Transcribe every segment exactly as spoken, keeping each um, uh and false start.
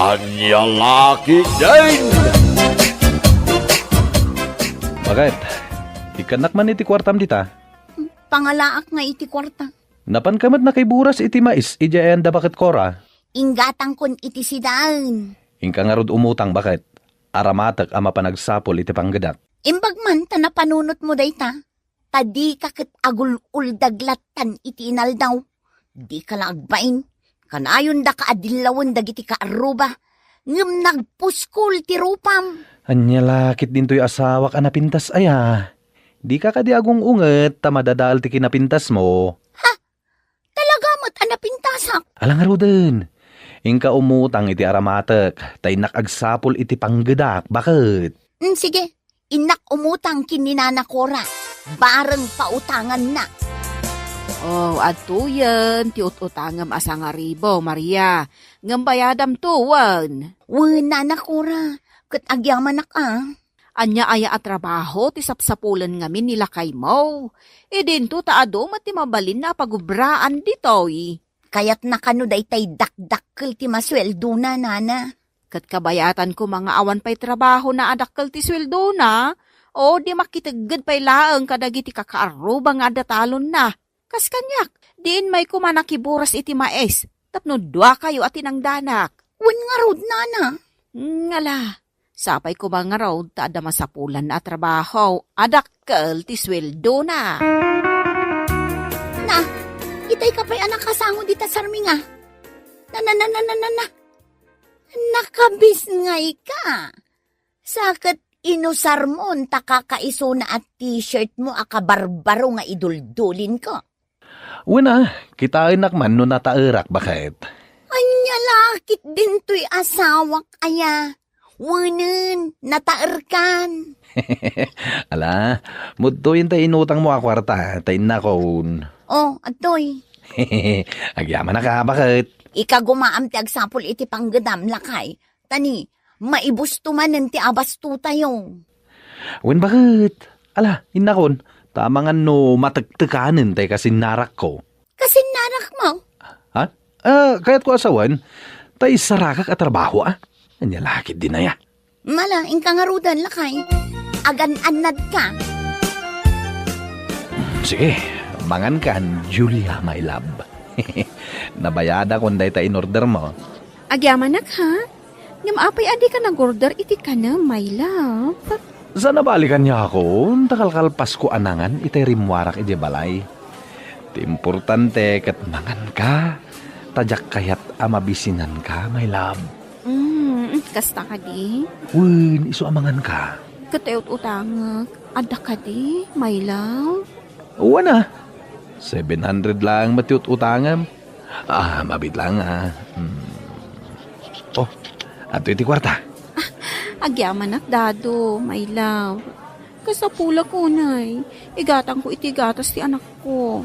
Ania la ketdin? Bakit? Ikkannak man iti kuartam dita? Pangalaak nga iti kuarta. Napanka met nakiburas iti mais idiay ayanda, baket Cora? Inggatangkon iti sidaen. Inka ngarud umutang, baket. Aramatek a mapan agsapul iti panggedak. Imbag man ta napanunotmo dayta, ta dika ket agul-uldag lattan iti inaldaw. Dika la agbain. Kanayondaka a dillawen dagiti kaarruba, ngem nagpuskol ti rupam. Ania la ketdin toy asawak a napintas aya? Dika kadi agung-unget ta madadael ti kinapintasmo? Ha? Talaga met a napintasak? Ala ngaruden. Inka umutang iti aramatek, ta innak agsapul iti panggedak, baket. Mm, sige. Innak umutang ken ni Nana Cora. Bareng pautanganna. Oh, adtoyen ti ut-utangem a sangaribu, Maria. Ngem bayadamto wen. Wen, Nana Cora. Ket agyamanak a. Ania aya a trabaho ti sapsapulen ngamin ni lakaymo? Idinto ta adu met ti mabalinna a pagubraan ditoy. Kayatna kano daytay dakdakkel ti masueldona, nana? Ket kabayatanko nga awan pay trabahona a dakkel ti sueldona, o di makitegged pay laeng kadagiti kakaarruba nga adda talonna. Kas kaniak, diin may koma nakiburas iti mais tapno duakayo a tinangdanak. Wen ngarud, nana. Ngala, sapay koma ngarud ta adda masapulanna a trabaho a dakkel ti sueldona. Na, itay ka pay a nakasango dita sarminga. Na, na, na, na, na, na, na. Nakabisngay ka. Sa ket inusarmon ta kakaisuna a t-shirt mo a kabarbaro nga iduldulinko. Wen a, kitaennak man no nataerak, baket. Ania la ketdintoy asawak aya? Wenen, nataerkan. Ala, mudtoyen ta inutangmo a kuarta, ta innakon. Oh, adtoy. Agyamanak a, baket. Ikagumaam ti agsapul iti panggedam, lakay. Ta ni, maibusto manen ti abastotayo. Wen, baket. Ala, innakon, ta amangan no matektekanen tay kasinnarakko. Kasinnarakmo? Ha? Ah, kayatko a sawen, tay sarakak a trabaho, a? Ania la ketdin aya? Mala, inka ngaruden, lakay. Agan-annadka. Sige, mangankan, Julia, my love. Nabayadakon dayta inordermo. Agyamanak, ha? Ngem apay a dika nag-order iti kanem, my love? Saan a bale kaniakon, ta kalkalpasko a nangan itay rimmuarak idiay balay. Ti importante ket manganka, ta diak kayat a mabisinanka, my love. Mm, kasta kadi? Wen, isu a manganka. Ket ti ut-utangek, adda kadi, my love? Wen a. Seven hundred laeng met ti ut-utangem. Ah, mabiit laeng a. Hmm. Oh, adtoy ti kuarta. Agyamanak, Dado, my love. Kasapulak unay, igatangko iti gatas ti anakko.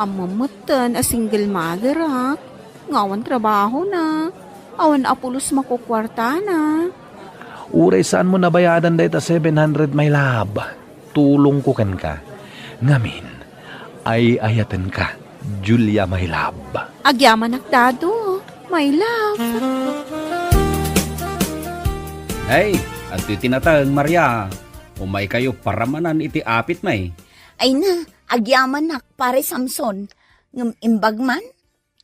Ammom metten a single mother ak, nga awan trabahona, awan a pulos makukuartana. Uray saanmo nabayadan dayta seven hundred, my love, tulongko kenka. Ngamin, ay-ayatenka, Julia, my love. Agyamanak, Dado, my love. Ay, adtoy ti nateng, Maria. Umaykayo paramanan iti apit, may. Ay na, agyamanak, Pare Samson. Ngem imbag man,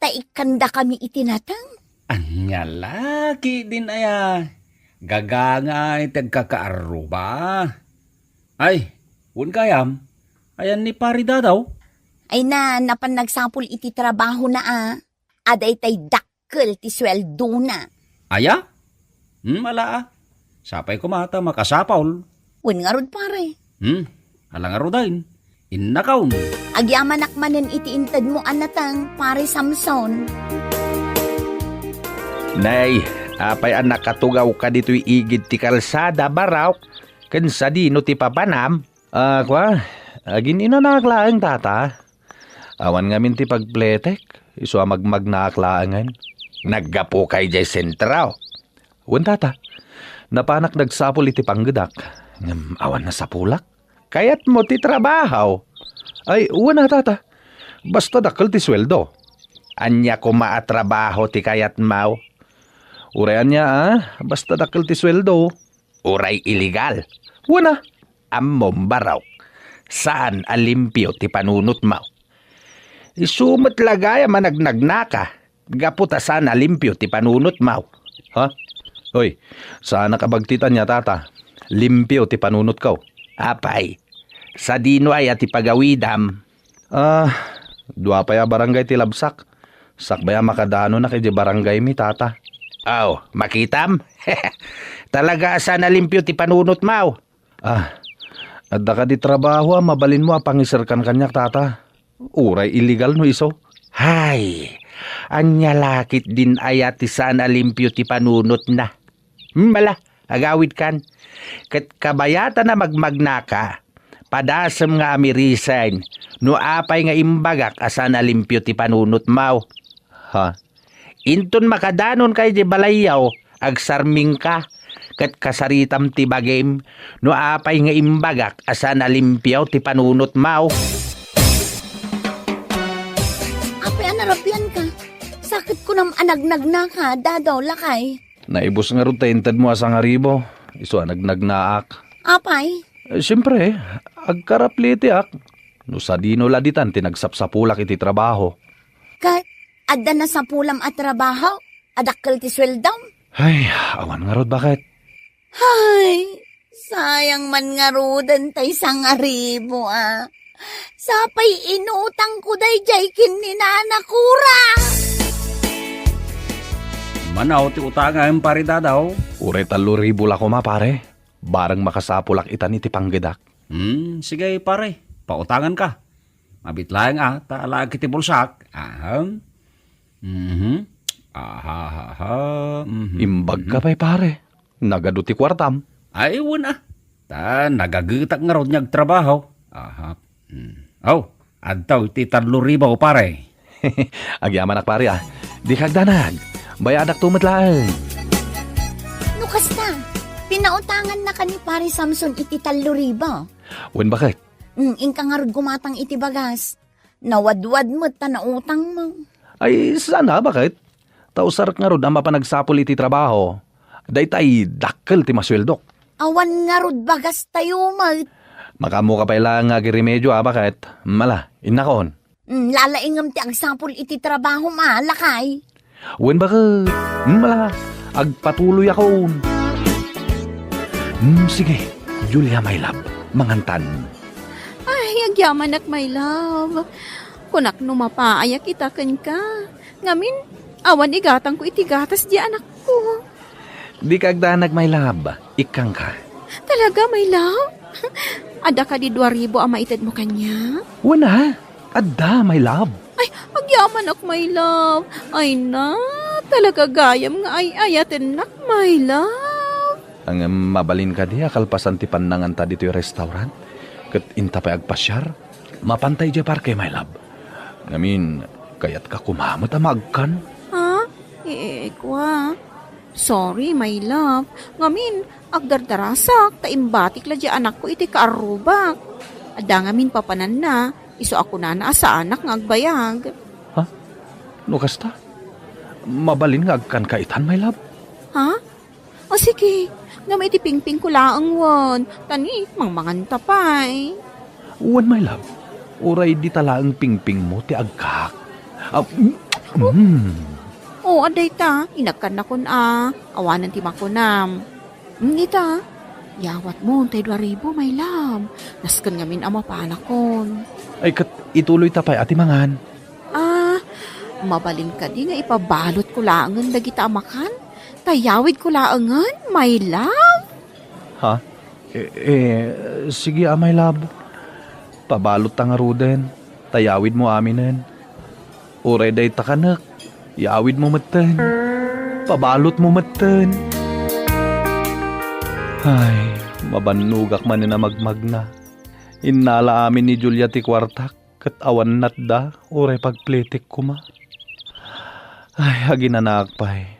ta ikkandakami iti nateng. Ania la ketdin aya? Gagangay ti agkakaarruba. Ay, wen gayam, ayan ni Pari Dadaw? Ay na, napan nagsapul iti trabahona a. A daytay dakkel ti sueldona. Aya? Hmm, ala a. Sapay koma ta makasapul. Wen ngarud, pare. Hmm, ala ngaruden. Innakon. Agyamanak manen iti intedmo a nateng, Pare Samson. Nay, apay a nakatugawka ditoy igid ti kalsada, Barok? Ken sadino ti papanam? Ah, kua, agin-inanaak laeng, tata. Awan ngamin ti pagpletek, isu a magmagnaak laengen. Naggapuka idiay sentro? Wen, tata. Napanak nagsapul iti panggedak, ngem awan nasapulak. Kayatmo ti trabaho? Ay, wen a, tata. Basta dakkel ti sueldo. Ania koma a trabaho ti kayatmo? Uray ania, a, basta dakkel ti sueldo. Uray illegal. Wen a. Ammom, barok, saan a limpio ti panunotmo. Isu met la gayam a nagnagnaka, gapu ta saan a limpio ti panunotmo. Ha? Hoy, saanak a bagtit ania, tata. Limpio ti panunotko. Apay, sadino aya ti pagawidam? Ah, dua pay a barangay ti labsak. Sakbay a makadanonak idiay barangaymi, tata. Aw, makitam? Talaga a saan a limpio ti panunotmo. Ah, adda kadi trabaho a mabalinmo a pangiserkan kaniak, tata? Uray illegal no isu. Hay, ania la ketdin aya ti saan a limpio ti panunotna? Hmm, ala, agawidkan. Ket kabayatan a magmagnaka, padasem nga amirisen no apay nga imbagak a saan a limpio ti panunotmo. Ha? Inton makadanonka idiay balayyo, agsarmingka, ket kasaritam ti bagim no apay nga imbagak a saan a limpio ti panunotmo. Apay a narabianka? Saket kunam a nagnagnaka, Dadaw, lakay. Naibus ngarud ta intedmo a sangaribu, isu a nagnagnaak. Apay? Eh, siempre, agkaraplitiak. No sadino la ditan ti nagsapsapulak iti trabaho. Ket adda nasapulam a trabaho a dakkel ti sueldom? Ay, awan ngarud, baket. Ay, sayang man ngaruden tay sangaribu a. Sapay inutangko daydiay ken ni Nana Cora. Mano ti utangem, Pare Dadaw? Uray tallo ribu la koma, pare. Bareng makasapulak itan iti panggedak. Hmm, sige, pare. Pautanganka. Mabit laeng a, ta alaek iti bulsak. Ahem. Mhm. Aha, aha, mhm, Imbagka mhm. pay, pare. Nagadu ti kuartam. Ay, wen a. Ta nagagetak ngarud nga agtrabaho. Aha. Hmm. Aw, adtaw iti tallo ribu, pare. Agyamanak, pare, a. Dika agdanag. Bayadakto met laeng. No kasta, pinautangannaka ni Pare Samson iti tallo ribu. Wen, baket? Mm, inka ngarud gumatang iti bagas. Nawadwad met ta nautangmo. Ay, saan a, baket? Ta usarek ngarud a mapan agsapul iti trabaho. Daytay dakkel ti masueldok. Awan ngarud bagastayo met. Makaammoka pay laeng nga agiremedio a, baket? Mala, innakon. Mm, lalaingem ti agsapul iti trabahom a, lakay. Wen, baket? Mala, agpatuloyakon. Mm, sige, Julia, my love, mangantan. Ay, agyamanak, my love. Kunak no mapaayak ita kenka. Ngamin, awan igatangko iti gatas di anakko. Dika agdanag, my love. Ikkangka. Talaga, my love? Adda kadi dua ribu a maitedmo kaniak? Wen a, adda, my love. Ay, agyamanak, my love. Ay na, talaga gayam nga ay-ayatennak, my love. Ngem mabalin kadi a kalpasan ti pannanganta ditoy restaurant ket inta pay agpasiar? Mapanta idiay parke, my love. Ngamin, kayatka koma met a maagkan? Ha? Ikua. Sorry, my love. Ngamin, agdardarasak ta imbatik la di anakko iti kaarrubak. Adda ngamin papananna, isu a kunana a saanak nga agbayag. Ha? No kasta? Mabalin nga agkanka itan, my love? Ha? O sige, ngem iti pingpingko laeng wen, ta ni mangmanganta pay. Wen, my love, uray dita laeng pingpingmo ti agkak. Ah, mm, mm. O, adda ita, inakkannakon a, awanen ti makunam. Mm, ita, yawatmo tay dua ribu, my love. Nasken ngamin a mapanakon. Ay, ket ituloyta pay a ti mangan. Ah, mabalin kadi nga ipabalutko laengen dagita a makan? Ta yawidko laengen, my love? Ha? Eh, eh, sige a, my love. Pabalutta ngaruden, ta yawidmo aminen. Uray dayta kanek, yawidmo metten. Pabalutmo metten. Ay, mabannogak manen a magmagna. Innala amin ni Julia ti kuartak. Ket awan natda, uray pagplitik koma. Ay, aginanaak pay.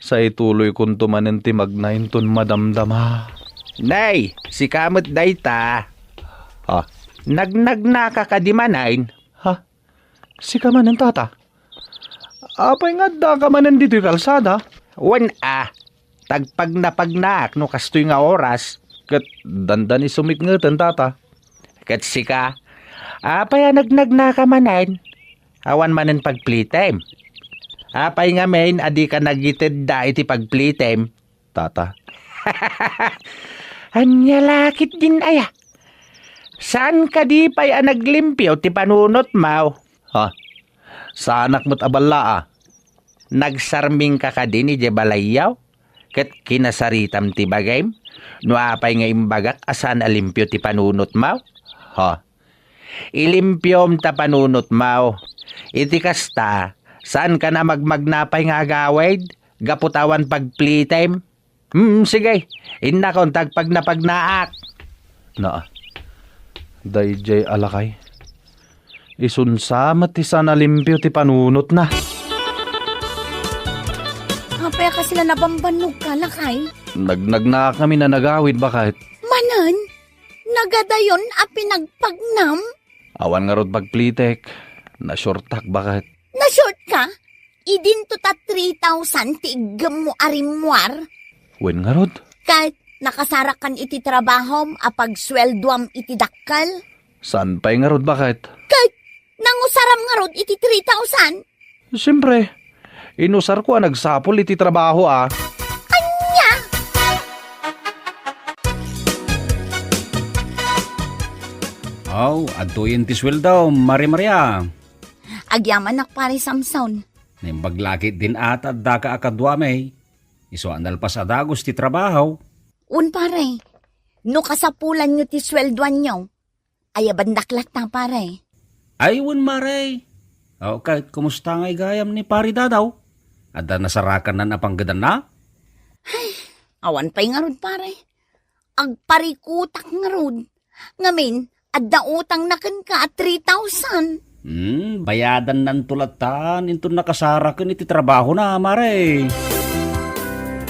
Sa ituloykonto manen ti magna inton madamdama. Nay, sika met dayta. Ha? Nagnagnaka kadi manen? Ha? Sika manen, tata? Apay nga addaka manen ditoy kalsada? Wen a, tagpagnapagnaak no kastoy nga oras. Ket dandani sumikngeten, tata. Ket sika, apay a nagnagnaka manen? Awan manen pagplitem? Apay ngamin a dika nagitedda iti pagplitem, tata? Ania la ketdin aya? Saan kadi pay a naglimpio ti panunotmo? Ha? Saanak met a ballaa. Nagsarmingka kadin idiay balayyo? Ket kinasaritam ti bagim? No apay nga imbagak a saan a limpio ti panunotmo? Ha? Ilimpiom ta panunotmo. Iti kasta, saankan a magmagnapay nga agawid? Gapu ta awan pagplitem? Hmm, sige. Innakon, tagpagnapagnaak. Naa. Daydiay a lakay. Isunsa met ti saan a limpio ti panunotna. Apay a kasla nabambannogka, lakay? Nagnagnaak ngamin a nagawid, baket. Manen? Nagadayon a pinagpagnam? Awan ngarud pagplitek. Nasurtak, baket. Nasurtka? Idinto ta three thousand ti iggemmo a rimmuar? Wen ngarud. Ket nakasarakan iti trabahom a pagsueldoam iti dakkel? Saan pay ngarud, baket? Ket nangusaram ngarud iti three thousand? Siempre, inusarko a nagsapul iti trabaho a. Ania? Aw, adtoyen ti sueldo, Mari Maria. Agyamanak, Pare Samson. Naimbag la ketdin a ta addaka a kaduami. Isu a nalpas a dagus ti trabaho. Wen, pare. No kasapulanyo ti sueldoanyo, ayabandak latta, pare. Ay, wen, Mare. Aw, ket kumusta ngay gayam ni Pare Dadaw? Adda nasarakanna a panggedanna? Awan pay ngarud, pare. Agparikutak ngarud. Ngamin, adda utangna kenka a three thousand. Hmm, bayadannanto latta inton nakasaraken iti trabahona, Mare.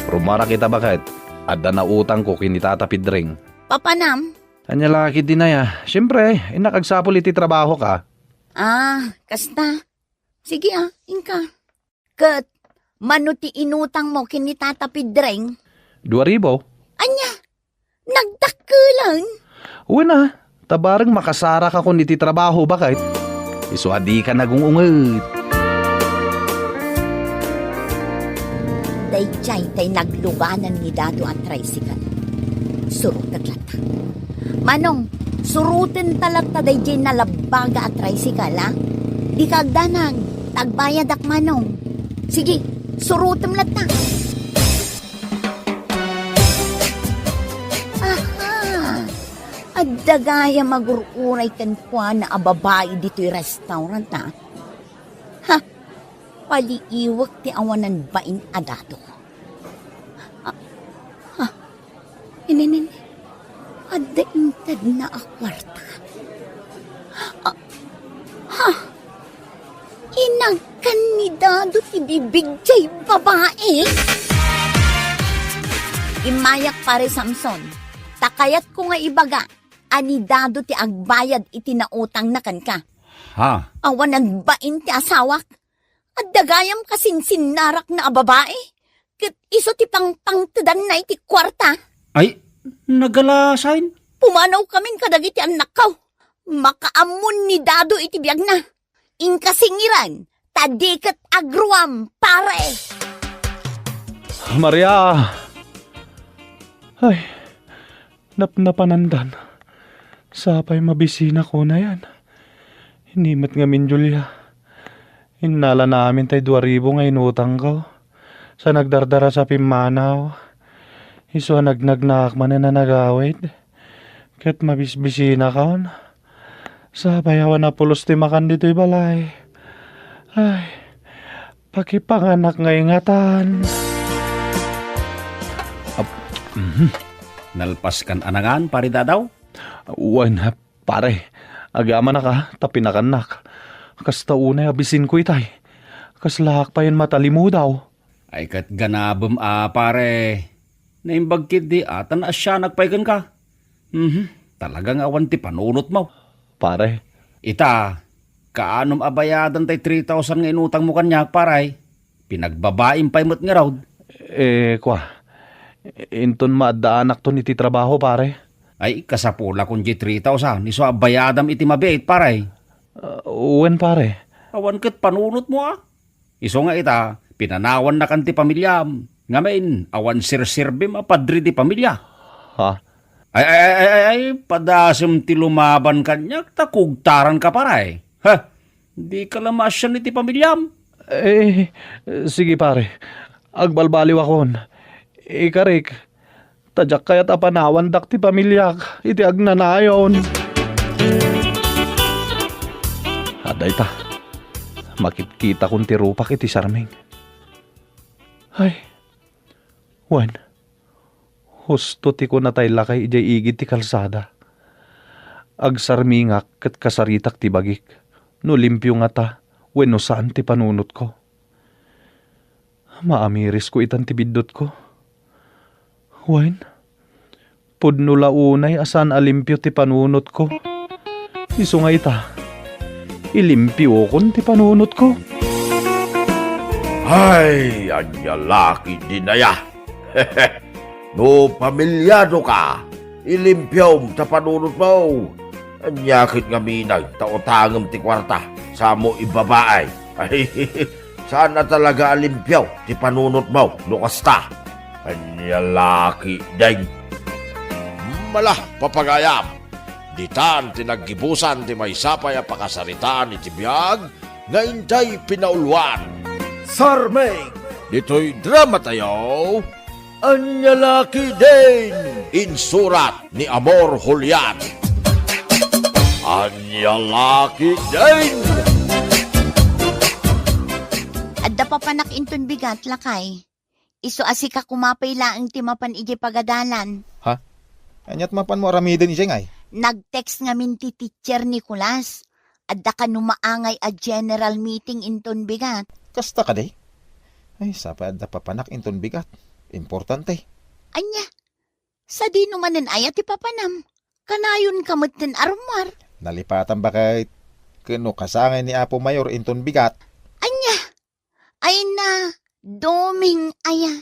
Rumarak ita, baket. Adda nautangko ken ni Tata Pedring. Papanam? Ania la ketdin aya? Siempre, innak agsapul iti trabahoka. Ah, kasta. Sige a, inka. Ket mano ti inutangmo ken ni Tata Pedring? Dua ribu. Ania? Nagdakkelen? Wen a, ta bareng makasarakakon iti trabaho, baket. Isu a dika nagung-unget. Daydiay tay nagluganan ni Dado a tricycle. Surotek latta. Manong, surotenta latta daydiay nalabbaga a tricycle, a? Dika agdanag, ta agbayadak, Manong. Sige, surotem latta. Aha! Adda gayam agur-uray kenkuana a babai ditoy restaurant, a? Ha! Paliiwek ti awanan bain a Dado. Ah, ah, ininin, adda intedna a kuarta. Ah, ha! Inagkan ni Dado ti bibig jay babai. Immayak, Pare Samson, ta kayatko nga ibaga a ni Dado ti agbayad iti nautangna kenka. Ha? Awan nagbain ti asawak. Adda gayam kasinsinnarakna a babai, ket isu ti pangpangtedanna iti kuarta. Ay, nagalasain. Pumanawkamin kadagiti annakko. Makaammon ni Dado iti biagna. Inka singiran, ta di ket agruam, pare. Maria! Ay, napnapanandan. Sapay mabisinak unayan. Ni met ngamin, Julia. Innalana amin tay dua ribu nga inutangko. Sa nagdardaras a pimmanaw. Isu a nagnagnaak manen a nagawid. Ket mabisbisinakon. Sapay awan a pulos ti makan ditoy balay. Ay, pakipanganak nga ingatan. Ap-, mhm. Nalpaskan a nangan, Pare Dadaw? Wen, pare, agyamanak a, ta pinakannak. Kasta unay a bisinko itay. Kaslaak payen matalimudaw. Ay, ket ganabem a, pare. Naimbag ketdi a ta naasianak pay kenka. Mhm, talaga nga awan ti panunotmo. Pare. Ita, kaanom a bayadan tay three thousand nga inutangmo kaniak, pare. Pinagbabaim pay met ngarud. Eh, kua, inton maaddaanakton iti trabaho, pare? Ay, kasapulakon diay three thousand, isu a bayadam iti mabiit, pare. Ah, wen, pare. Awan ket panunotmo, a? Isu nga ita, pinanawannakan ti pamiliam. Ngamin, awan serserbim a padre ti pamilya. Ha? Ay, ay, ay, ay, ay, padasem ti lumaban kaniak, ta kugtaranka, pare. Ha? Dika la maasian iti pamiliam? Eh, sige, pare. Agbalbaliwakon. Ikarik, ta diak kayat a panawandak ti pamiliak iti agnanayon. Adda ita, makitkitakon ti rupak iti sarming. Ay, wen, husto ti kunatay lakay idiay igid ti kalsada. Agsarmingak ket kasaritak ti bagik no limpio ngata wenno saan ti panunotko. Maamirisko itan ti biddutko. Wen, pudno la unay a saan a limpio ti panunotko. Isu nga ita, ilimpiokon ti panunotko. Ay, ania la ketdin aya? No pamiliadoka, ilimpiom ta panunotmo. Ania ket ngamin ta utangem ti kuarta, samo ibabaay. Ay, saan a talaga a limpio ti panunotmo no kasta. Ania la ketdin? Mala, papagayam. Ditan ti naggibusan ti maysa pay a pakasaritaan iti biag nga intay pinauluan. Sarming! Ditoy dramatayo, Ania la ketdin? Insurat ni Amor Julian. Ania la ketdin? Adda papanak inton bigat, lakay. Isu a sika koma pay laeng ti mapan idiay pagadalan. Ha? Aniat mapanmo aramiden idiay ngay? Nag-text ngamin ti teacher Nicolas. Adda kano maangay a general meeting inton bigat. Kasta kadi? Ay, sapay adda papanak inton bigat. Importante. Ania? Sadino manen aya ti papanam? Kanayonka metten a rummuar. Nalipatan baket ken no kasangay ni Apo Mayor inton bigat. Ania? Ay na, Doming aya.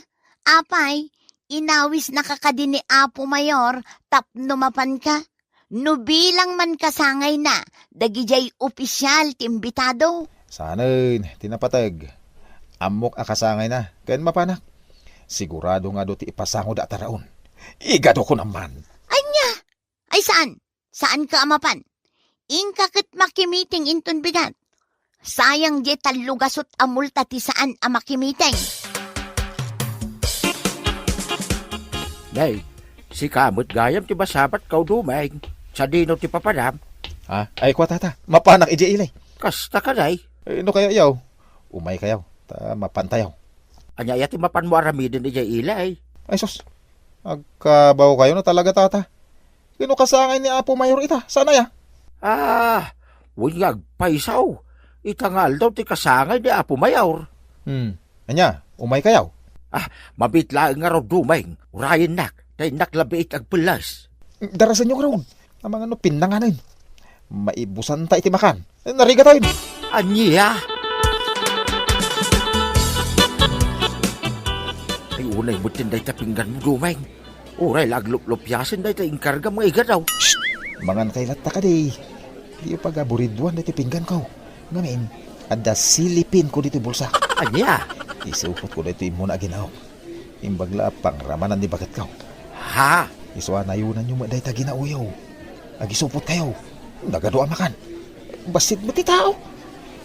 Apay, inawisnaka kadi ni Apo Mayor tapno mapanka? No bilang man kasangayna dagidiay opisial ti imbitado. Saanen ti napateg. Ammok a kasangayna ken mapanak. Sigurado nga adu ti ipasangoda a taraon. Igado ko naman. Ania? Ay saan? Saanka a mapan? Inka ket makimiting inton bigat. Sayang diay tallo gasut a multa ti saan a makimiting. Nay, sika met gayam ti masabatko, Doming. Sadino ti papanam? Ha? Ay, kua, tata. Mapanak idiay ili. Kasta kadi? Eh, no kayat yaw, umaykayaw. Ta mapantayaw. Ania aya ti mapanmo aramiden idiay ili? Ay, sus. Agkabawkayo na talaga, tata. Ken no kasangay ni Apo Mayor ita, saan aya? Ah, wen nga agpayso. Ita nga aldaw ti kasangay ni Apo Mayor. Hmm. Ania, umaykayaw? Ah, mabiit laeng ngarud, Doming. Urayennak, ta innak la biit agpellas. Darasenyo ngarud. Amangan no pinnanganen. Maibusanta iti makan. Narigatayon. Ania? Ay, unay metten dayta pingganmo, Doming. Uray la agluplupiasen dayta inkargam nga igado. Shh! Mangankay latta kadi. Diyo pagaburiduan daytoy pingganko. Ngamin, adda silipinko ditoy bulsa. Ania? Isupotko daytoy immuna a ginaok. Imbag la a pangramanan ni baketko. Ha? Isu a nayonanyo met dayta ginaoyo. Agisupotkayo. Nagadu a makan. Bassit met ti tao.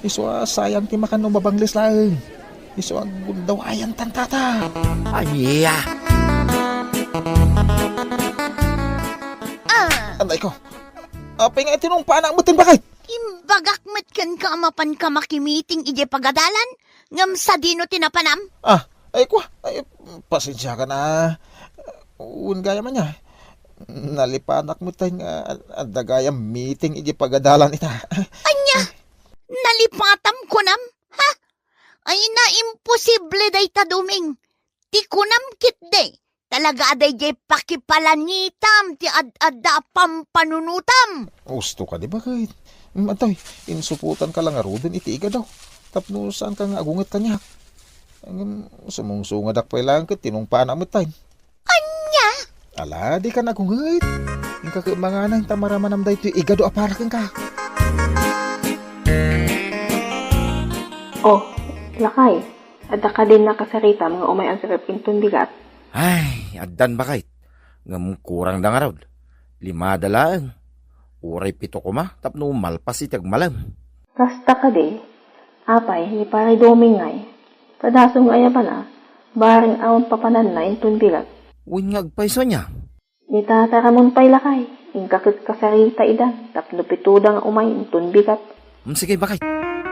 Isu a sayang ti makan no mabangles laeng. Isu a gundawayanta, tata. Ania? Ah! Anay ko. Apay nga iti nung panak met ti bakit? Imbagak met kenka a mapanka makimiting idiay pagadalan, ngem sadino ti napanam? Ah, ay, kua, ay, pasensiakan a. Wen gayam ania. Nalipatak met nga adda gayam meeting idiay pagadalan ita. Ania? Nalipatam kunam? Ha? Ay na, imposible dayta, Doming. Ti kunam ketdi, talaga a daydiay pakipalangitam ti ad-adda a pampanunotam. Usto kadi, baket. Mm, antoy, insupotanka la ngaruden iti igadaw tapno saanka nga agunget kaniak. Ngem sumungsungadak pay laeng ket tinungpaanna metten. Ania? Ala, dika nagunget. Inka ket manganay ta maramanam daytoy igado a para kenka. Oh, lakay, adda kadin nakasaritam nga umay agserrep inton bigat? Ay, addan, baket. Ngem kurangda ngarud. Limada laeng. Uray pito koma tapno malpas iti agmalem. Kasta kadi, apay, ni Pare Doming ngay? Padasum nga ayabana, bareng awan papananna inton bigat. Wen nga agpayso ania? Ni Tata Ramon pay lakay, inka ket kasarita ida tapno pitoda nga umay inton bigat. Hmm, sige, baket.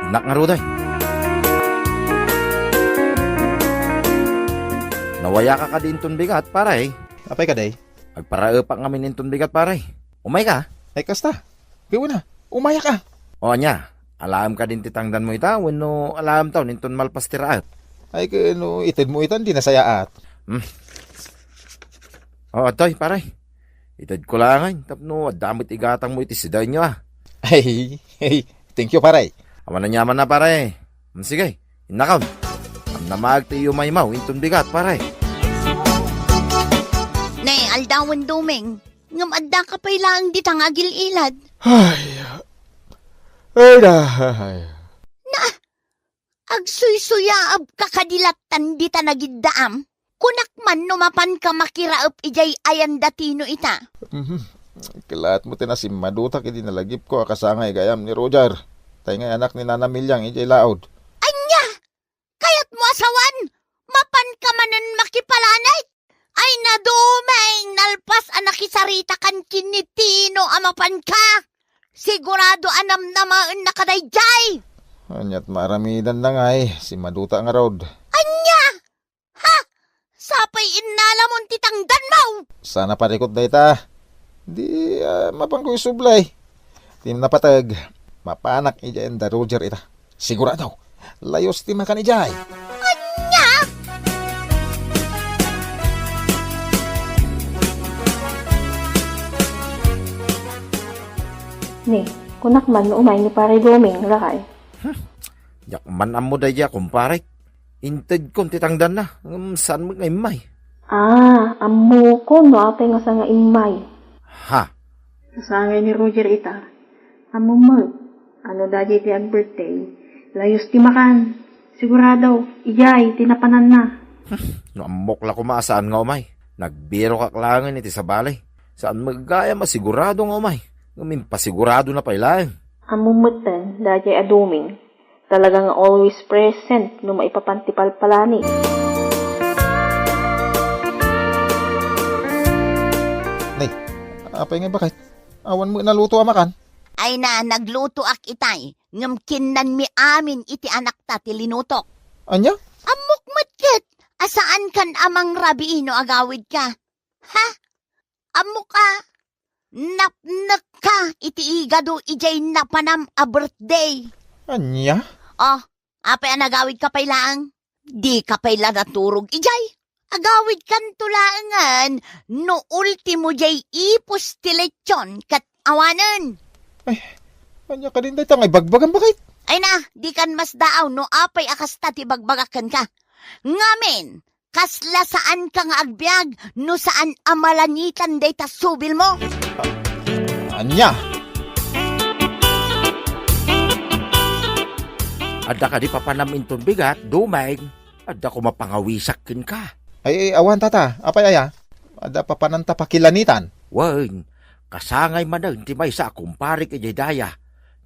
Innak ngarud, ay. Nawayaka kadi inton bigat, pare? Apay kadi? Agparaepak ngamin inton bigat, pare. Umayka? Ay, kasta. Gawin na. Umayaka. O, ania? Alaem kadin ti tangdanmo ita wenno alaemtaon inton malpas ti raep? Ay, ket no itedmo ita, di nasayaat. Hmm. O, adtoy, pare. Itedko laengen tapno adda met igatangmo iti sidaenyo, a. Ay, ay, thank you, pare. Awan aniamanna, pare. Hmm, sige, innakon. Namnamaek ti iyumaymaw inton bigat, pare. Ne, aldawen, Doming. Ngem addaka pay laeng dita nga agil-ilad. Ay. Ay, da. Ay. Na, agsuysuyaabka kadi lattan dita nagiddaam? Kunak man no mapanka makiraep idiay ayan da Tino ita. Mhm. Kelaat met ti nasimmadutak idi nalagipko a kasangay gayam ni Roger. Tay ngay anak ni Nana Miliang idiay laod. Ania? Kayatmo a sawen? Mapanka manen makipalanit? Ay, Doming, nalpas a nakisaritakan ken ni Tino a mapanka. Sigurado a namnamaennaka daydiay. Aniat maaramidanna ngay, simmaduta ngarud. Ania? Ha? Sapay innalamon ti tangdanmo! Sana parikot dayta. Di, ah, mapanko isublay. Ti napateg, mapanak idiay ayan da Roger ita. Sigurado, layos ti makan idiay. Ania? Ni, kunak man no umay ni Pare Doming, lakay. Hmm. Diak man ammo daydiay a kumparek. Intedkon ti tangdanna, ngem saan met nga immay. Ah, ammokon no apay nga saan nga immay. Ha? Kasangay ni Roger ita. Ammom met, no daydiay ti ag-birthday, layos ti makan. Sigurado, idiay ti napananna. Hmm, no ammok la koma a saan nga umay. Nagbirokak laengen iti sabali. Saan met gayam a sigurado nga umay. Ngem impasigurado na pay laeng. Ammom metten, daydiay a Doming. Talaga nga always present no maipapan ti palpalani. Nay, apay nga baket? Awan met naluto a makan? Ay na, naglutoak itay, ngem kinnanmi amin iti anakta ti linutok. Ania? Ammok met ket, a saankan a mangrabii no agawidka. Ha? Ammok a, napnekka iti igado idiay napanam a birthday. Ania? Oh, apay a nagawidka pay laeng? Dika pay la naturog idiay. Agawidkanto laengen no ultimo diay ipus ti lechon ket awanen. Ay, ania kadin dayta nga ibagbagam, baket? Ay na, dikan masdaaw no apay a kasta ti ibagbagak kenka. Ngamin, kasla saanka nga agbiag no saan a malanitan dayta subilmo. Ania? Adda kadi papanam inton bigat, Doming? Adda koma pangawisak kenka. Ay, ay, awan, tata. Apay aya? Adda papananta pakilanitan. Wen, kasangay manen ti maysa a kumparek idiay daya,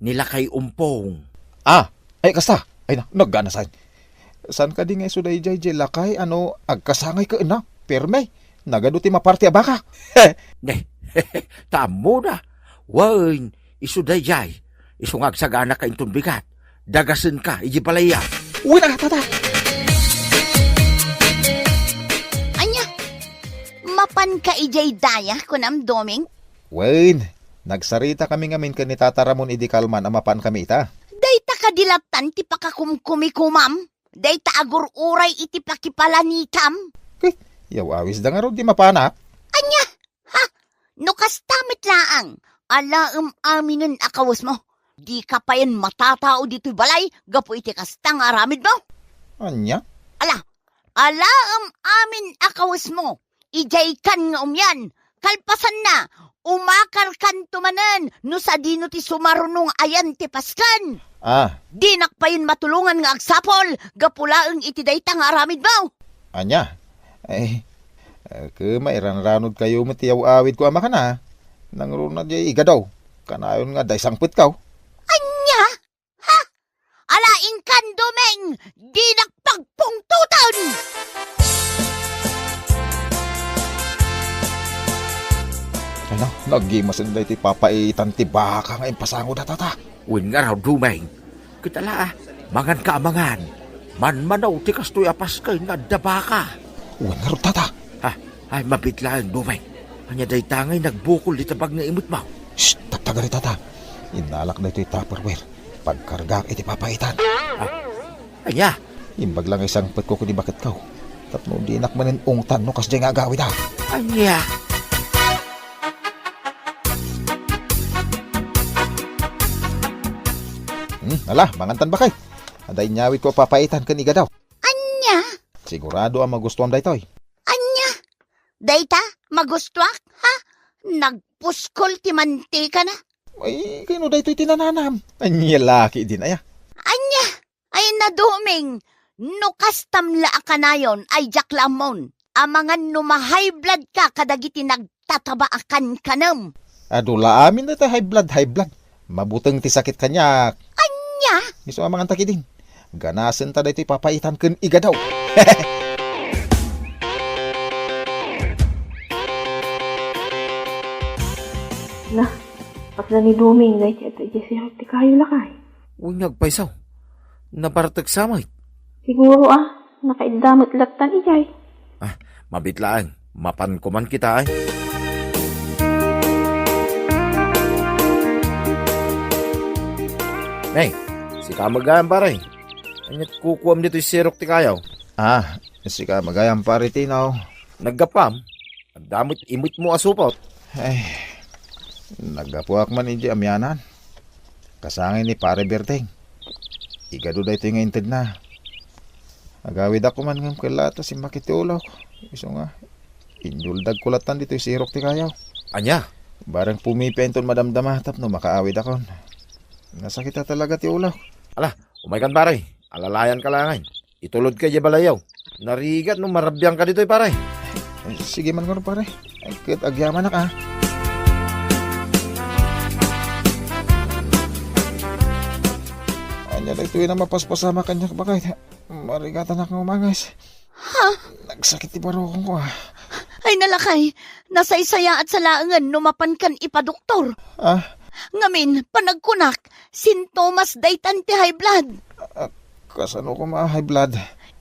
ni Lakay Umpong. Ah, ay, kasta. Ay na, naganasan. Saan kadi nga isu daydiay diay lakay a no agkasangay kenna? Perme, nagadu ti maparti a baka. Ne, ta ammona. Wen, isu daydiay. Isu nga agsagana ka inton bigat. Dagasenka idiay balayya. Uy na, tata! Ania? Mapanka idiay daya, kunam, Doming? Wen, nagsarita kami ngamin ken ni Tata Ramon idi kalman a mapan kami ita. Dayta kadi lattan ti pakakumkumikomam? Dayta agur-uray iti pakipalanitam? Ket, yaw-awisda ngarud ti mapanak? Ania? Ha? No kasta met laeng, alaem aminen a kawesmo. Dika payen matatao ditoy balay gapu iti kasta nga aramidmo. Ania? Ala, alaem amin a kawesmo, idiay kan nga umian, kalpasanna, umakarkanto manen no sadino ti sumaruno nga ayan ti pasken. Ah. Dinak payen matulongan nga agsapol gapu laeng iti dayta nga aramidmo. Ania? Ay, eh, kema, iranranodkayo met ti aw-awidko a makana. Nangruna diay igadaw. Kanayon nga adda isangpetkaw. Ania? Ha? Ala, inkan, Doming, dinak pagpungtoten! Ano? Nagimasen daytoy papaitan ti baka nga impasangoda, tata. Wen ngarud, Doming. Ket ala, ah, manganka a mangan. Manmanaw ti kastoy a pasken nga adda baka. Wen ngarud, tata. Ha? Ay, mabiit laeng, Doming. Ania dayta nga inagbukol dita bag nga imetmo? Shh! Tagtagari, tata. Innalak daytoy Tupperware. Pagkargaak iti papaitan. Ah, ania? Imbag lang isangpetko ken ni baketko. Tapno dinak manen ungtan no kasdiay nga agawida. Ania? Hmm, ala, mangantan, baket. Adda inyawidko a papaitan ken igadaw. Ania? Sigurado a magustuam daytoy. Ania? Dayta? Magustuak? Ha? Nagpuskol ti mantikana? Ay, kayno daytoy ti nananam? Ania la ketdin aya? Ania? Ay, na, Doming, no kastam la a kanayon, ay diak la ammon. Amangan no ma-high blood ka kadagiti nagtataba a kankanem. Adu la amin dayta high blood, high blood. Mabuteng ti sakit kaniak. Ania? Isu a manganta ketdin. Ganasenta daytoy papaitan ken igadaw. Na, kasla ni Doming, dayta, dayta, dayta, ti kayo, lakay. Uy, nagpayso. Nabartek sa met. Siguro, ah, nakaidda met lattan idiay. Ah, mabiit laeng. Mapanko man kita, ay. Nay, sika met gayam, pare. Ania ti kukuam ditoy sirok ti kayo? Ah, sika met gayam, pare Tino. Naggapuam? Adda met imetmo a supot. Ay, naggapuak man idiay amianan. Kasangay ni Pare Berteng. Igadu daytoy nga intedna. Agawidak man ngem ket la ta simmakit ti ulok. Isu nga, inyuldagko lattan ditoy sirok ti kayo. Ania? Bareng pumipienton madamdama tapno makaawidakon. Nasakit a talaga ti ulok. Ala, umaykan, pare. Alalayanka laengen. Itulodka idiay balayyo. Narigat no marabiangka ditoy, pare. Eh, sige man ngarud, pare. Ay, ket agyamanak, ah. Ania daytoy a mapaspasamak kaniak, baket? Marigatanak nga umanges. Ha? Nagsakit ti barukongko, ah. Ay, na, lakay, nasaysayaat sa laengen no mapankan ipadoktor. Ah? Ngamin, panagkunak, sintomas daytan ti high blood. Ah, kasano koma a high blood?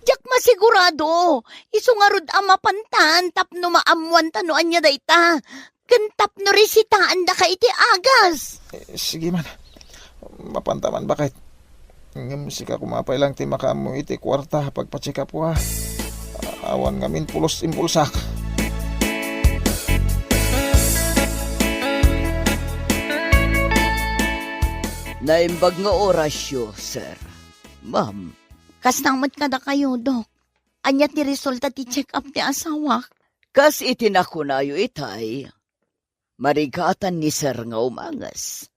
Diak masigurado. Isu ngarud a mapantan tapno maammuanta no ania dayta. Ken tapno resitaandaka iti agas. Eh, sige man. Mapanta man, baket. Ngem sika koma pay lang ti makaammo iti kuarta a pagpa-check-up, a. Awan ngamin pulos impulsak. Naimbag nga orasyo, sir. Ma'am. Kasta met kadakayo, Dok. Ania ti resulta ti check-up ti asawak? Kas iti nakunayo itay, marigatan ni sir nga umanges.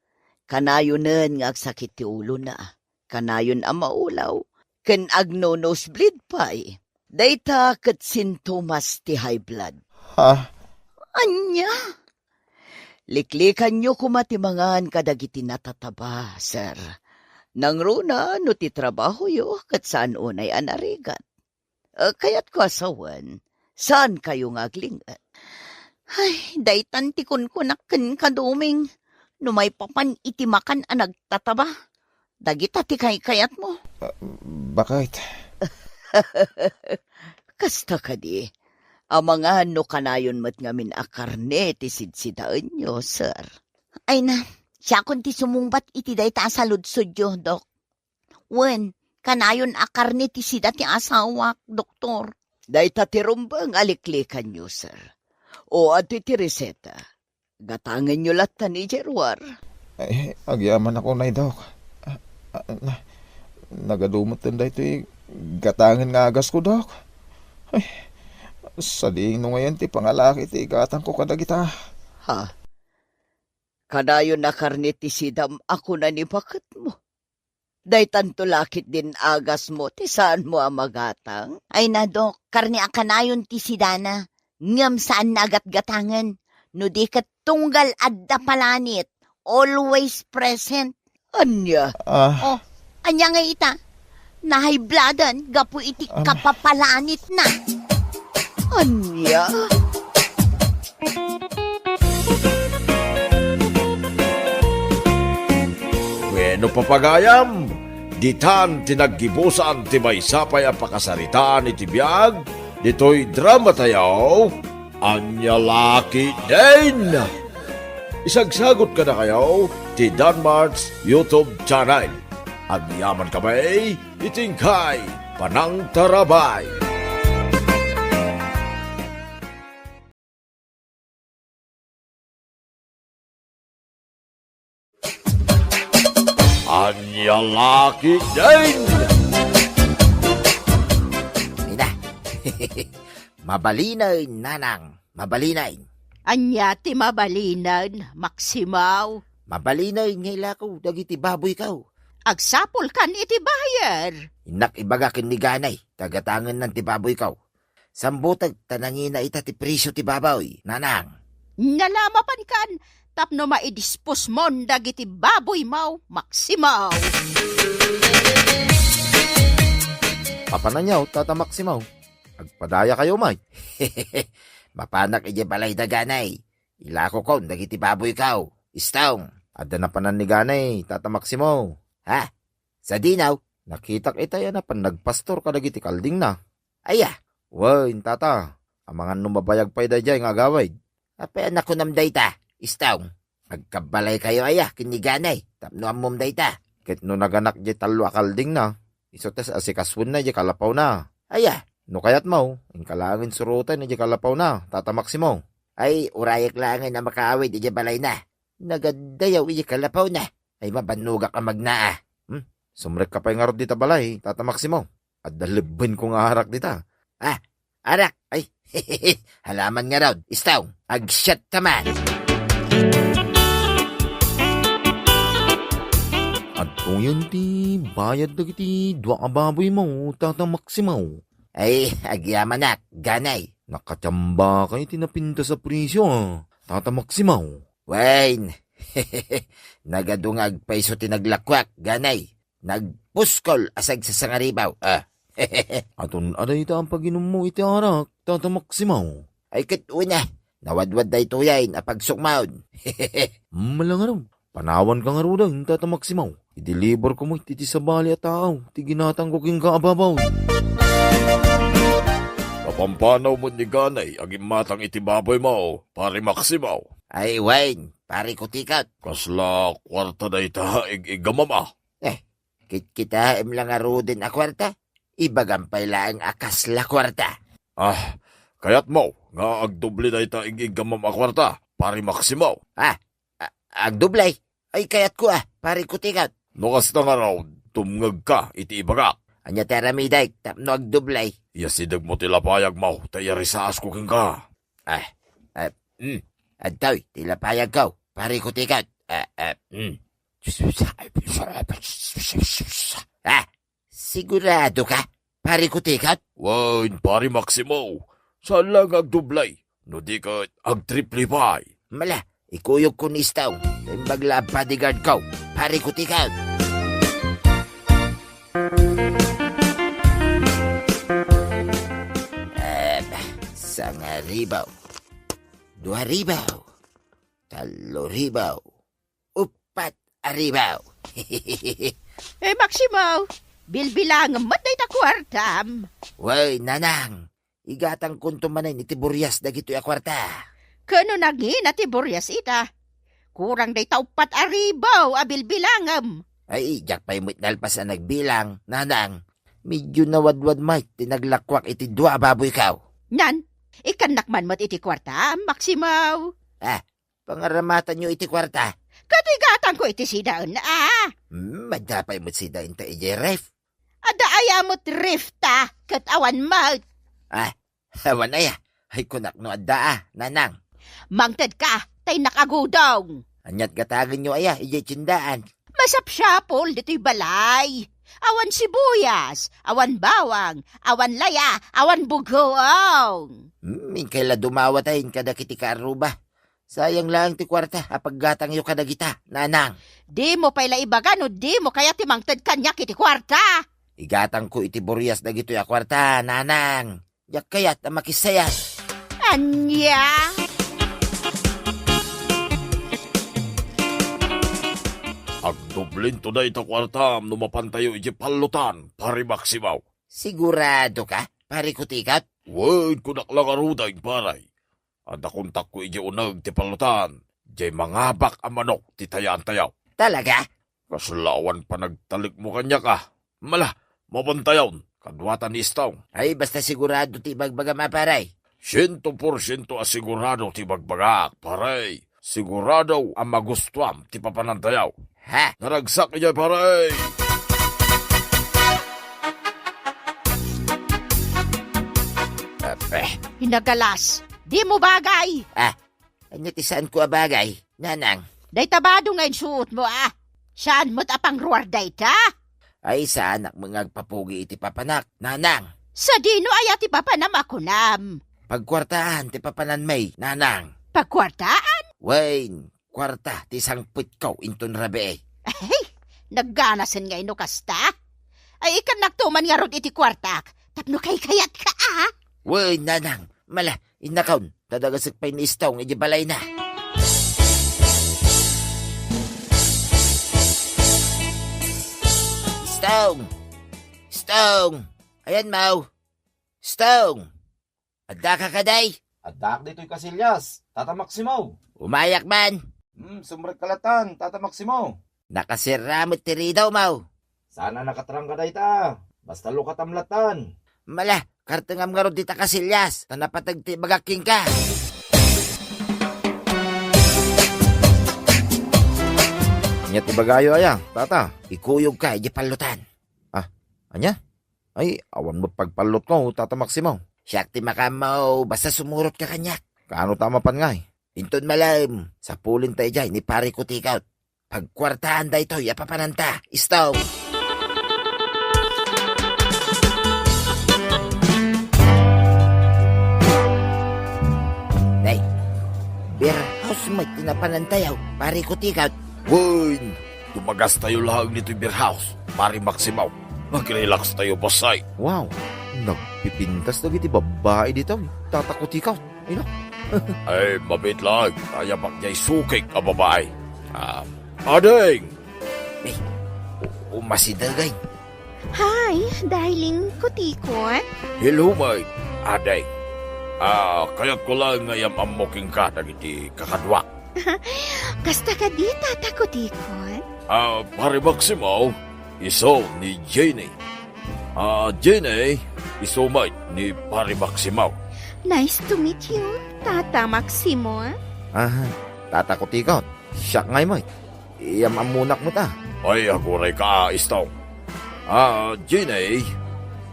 Kanayonen nga agsakit ti ulona. Kanayon a maulaw. Ken agno-nosebleed pay. Dayta ket sintomas ti high blood. Ha? Ania? Liklikanyo koma ti mangan kadagiti natataba, sir. Nangruna no ti trabahoyo ket saan unay a narigat. Eh, kayatko a sawen, saankayo nga agling-et? Ay, daytan ti kunkunak kenka, Doming. No maipapan iti makan a nagtataba, dagita ti kaykayatmo. Ah, baket. Kasta kadi, amangan no kanayon met ngamin a karne ti sidsidaenyo, sir. Ay na, siakon ti sumungbat iti dayta a saludsodyo, Dok. Wen, kanayon a karne ti sida ti asawak, doktor. Dayta ti rumbeng a liklikanyo, sir. O, adtoy ti reseta. Gatangenyo lattan idiay ruar. Ay, agyamanak unay, Dok. Ah, ah, na, Nagadu met daytoy gatangen nga agasko, Dok. Ay, sadino ngayen ti pangalaki ti igatangko kadagita? Ha? Kanayon a karne ti sidam a kuna ni baketmo. Daytanto la ketdin agasmo ti saanmo a magatang? Ay na, Dok, karne a kanayon ti sidana, ngem saanna a gatgatangen. No di ket tunggal adda palanit, always present. Ania? Ah. Oh, ania ngay ita? Nahaybladan gapu iti Am- kapapalanitna. Ania? Bueno, papagayam, ditan ti naggibusan ti maysa pay a pakasaritaan iti biag ditoy dramatayo, Ania la ketdin? Isagsagut kadakayo ti Danmart's YouTube channel. Agyaman kami iti inkay panangtarabay. Ania la ketdin? Ina. Mabalinen, nanang, mabalinen. Ania ti mabalinen, Maksimo? Mabalinen nga ilako dagiti baboyko. Agsapulkan iti buyer. Innak ibaga ken ni Ganay, ta gatangennan ti baboyko. Sambutek ta nangina ita ti presio ti baboy, nanang. Nalamapankan tapno maidisposmon dagiti baboymo, Maksimo. Papananyaw, Tata Maksimo. Agpadayakayo met. Mapanak idiay balay da Ganay. Ilakokon dagiti baboyko. Istong. Adda napanan ni Ganay, Tata Maksimo. Ha? Sadino? Nakitak itay a napan nagpastor kadagiti kaldingna. Aya? Wen, Tata. Amangan no mabayag pay daydiay nga agawid. Apay a nakunam dayta, Istong? Agkabbalaykayo aya ken ni Ganay tapno ammom dayta? Ket no naganak diay tallo a kaldingna, isu ti asikasuenna diay kalapawna. Aya? No kayatmo, inka laengen surotay diay kalapawna, Tata Maksimo. Ay, urayek laengen a makaawid idiay balayna. Nagaddayaw idiay kalapawna. Ay, mabannogak a magnaa. Hmm? Sumrekka pay ngarud dita balay, Tata Maksimo. Adda lebbenko nga arak dita. Ah, arak? Ay, halaman ngarud. Istong, agsiatta man. Adtoyen ti bayad dagiti dua a baboymo, Tata Maksimo. Ay, agyamanak, Ganay. Nakatiambakay ti napintas a presio, a, Tata Maksimo. Wen, nagadu nga agpayso ti naglakuak, Ganay. Nagpuskol a sagsasangaribaw, a. Aton a dayta a paginummo iti arak, Tata Maksimo? Ay, ket una, nawadwad daytoyen a pagsukmaon. Mala ngarud. Panawanka ngaruden, Tata Maksimo. Ideliverko met iti sabali a tao ti ginatangko kenka a baboy. Napampanaw met ni Ganay a gimmatang iti baboymo, Pari Maksimo. Ay, wen, Pari Kutikot. Kasla kuarta dayta, ig-iggamam a? Eh, kitkitaem la ngaruden a kuarta? Ibagam pay laeng a kasla kuarta. Ah, kayatmo nga agdoble dayta ig-iggamam a kuarta, Pari Maksimo? Ah, a-, agdoble? Ay, kayatko a, Pari Kutikot. No kasta ngarud, tumngegka iti ibagak. Ania ti aramidek tapno agdoble? Iyasidegmo ti lapayagmo, ta iyarisaasko kenka. Ah, ah, mm. Adtoy ti lapayagko, Pari Kutikot. Ah, ah, mm. Ah, siguradoka, Pari Kutikot? Wen, Pari Maksimo. Saan la nga agdoble. No di ket agtriple pay. Mala, ikuyogko ni Istong. Imbag la a bodyguardko, Pari Kutikot. Em, sangaribaw. Duaribaw. Taloribaw. Uppat a ribaw. Eh, Maksimo, bilbilangem met dayta kuartam. Wen, nanang, igatangkonto manen iti burias dagitoy a kuarta. Ken no nangina ti burias ita, kurang dayta uppat a ribaw a bilbilangem. Ay, diak pay met nalpas a nagbilang, nanang. Medyo nawadwad met ti naglakuak iti dua a baboyko. Nan, ikkannak man met iti kuarta, Maksimo. Ah, pangaramatanyo iti kuarta. Ket igatangko iti sidaen, a? Hmm, adda pay met sidaenta idiay ref. Adda aya met ref ta, ket awan met. Ah, awan aya. Ay, kunak no adda, ah, nanang. Mangtedka, ta innak agudong. Aniat gatagenyo aya, idiay tiendaan? Masapsapul ditoy balay. Awan sibuyas, awan bawang, awan laya, awan bugoong. Hmm, inkay la dumawat ay kadagiti kaarruba. Sayang laeng ti kuarta a paggatangyo kadagita, nanang. Dimo pay la ibaga no dimo kayat ti mangted kaniak iti kuarta. Igatangko iti burias dagitoy a kuarta, nanang. Diak kayat a makisayat. Ania? Agdublinto dayta kuartam no mapantayo iti pallotan, Pare Maximo. Sigurado ka, Pare Kutikot? Wen, kunak la ngaruden, pare. Adda kontakko iti uneg ti pallotan, diay mangabak a manok ti tayaantayo. Talaga? Kasla awan panagtalekmo kaniak, a. Mala, mapantayon, kaduata ni Stone. Ay, basta sigurado ti ibagbagam a, pare. Siento porsiento a sigurado ti ibagbagak, pare. Sigurado a magustuam ti papanantayo. Ha? Naragsak idiay, pare! Ape. Inagalas, dimo bagay! Ah, ania ti saanko a bagay, nanang? Dayta bado nga insuotmo, a. Saan met a pangruar dayta? Ay, saanak met nga agpapugi iti papanak, nanang. Sadino aya ti papanam a kunam? Pagkuartaan ti papananmi, nanang. Pagkuartaan? Wen, kuarta ti sangpetko inton rabii. Ay, nagganasen ngay no kasta? Ay, ikkannakto man ngarud iti kuartak, tapno kaykayatka, a? Wen, nanang, mala, innakon, ta dagasek pay ni Stone iti balayna. Stone! Stone! Ayan, Maw. Stone! Addaka kadi? Addaak ditoy Casillas, Tata Maximo. Umayak man. Hmm, sumrek ka latan, Tata Maximo. Nakasirra met ti ridaw, Maw. Saan a nakatrangka dayta. Basta lukatam latan. Mala, kartengam ngarud dita Casillas, ta napateg ti ibagak kenka. Ania ti ibagayo aya, tata? Ikuyogka idiay pallotan. Ah, ania? Ay, awan met pagpallotko, Tata Maximo. Siak ti makaammo, basta sumurotka kaniak. Kaano ta mapan ngay? Inton malem, sapulenta idiay ni Pare Kutikot. Pagkuartaan daytoy a papananta, Stone. Nay, beer house met ti napanantayo, Pare Kutikot. Wen, dumagastayo laeng ditoy beer house, Pare Maximo. Mag-relax tayo, bossay. Wow, nagpipintas dagiti babbai ditoy, Tata Kutikot. Ino? Ay, mabiit laeng, ayapak diay sukik a babai. Ah, ading! Eh, u-, umasidegay. Hi, darling Kutikot. Hello, my ading. Ah, kayatko laeng nga iyam-ammo kenka dagiti kakaduak. Kasta kadi, Tata Kutikot? Ah, Pare Maximo, isu ni Jenny. Ah, Jenny, isu met ni Pare Maximo. Nice to meet you, Tata Maximo. Ah, Tata Kutikot, siak ngay met. Iyam-ammonak met, a. Ay, agurayka, Stone. Ah, Jenny,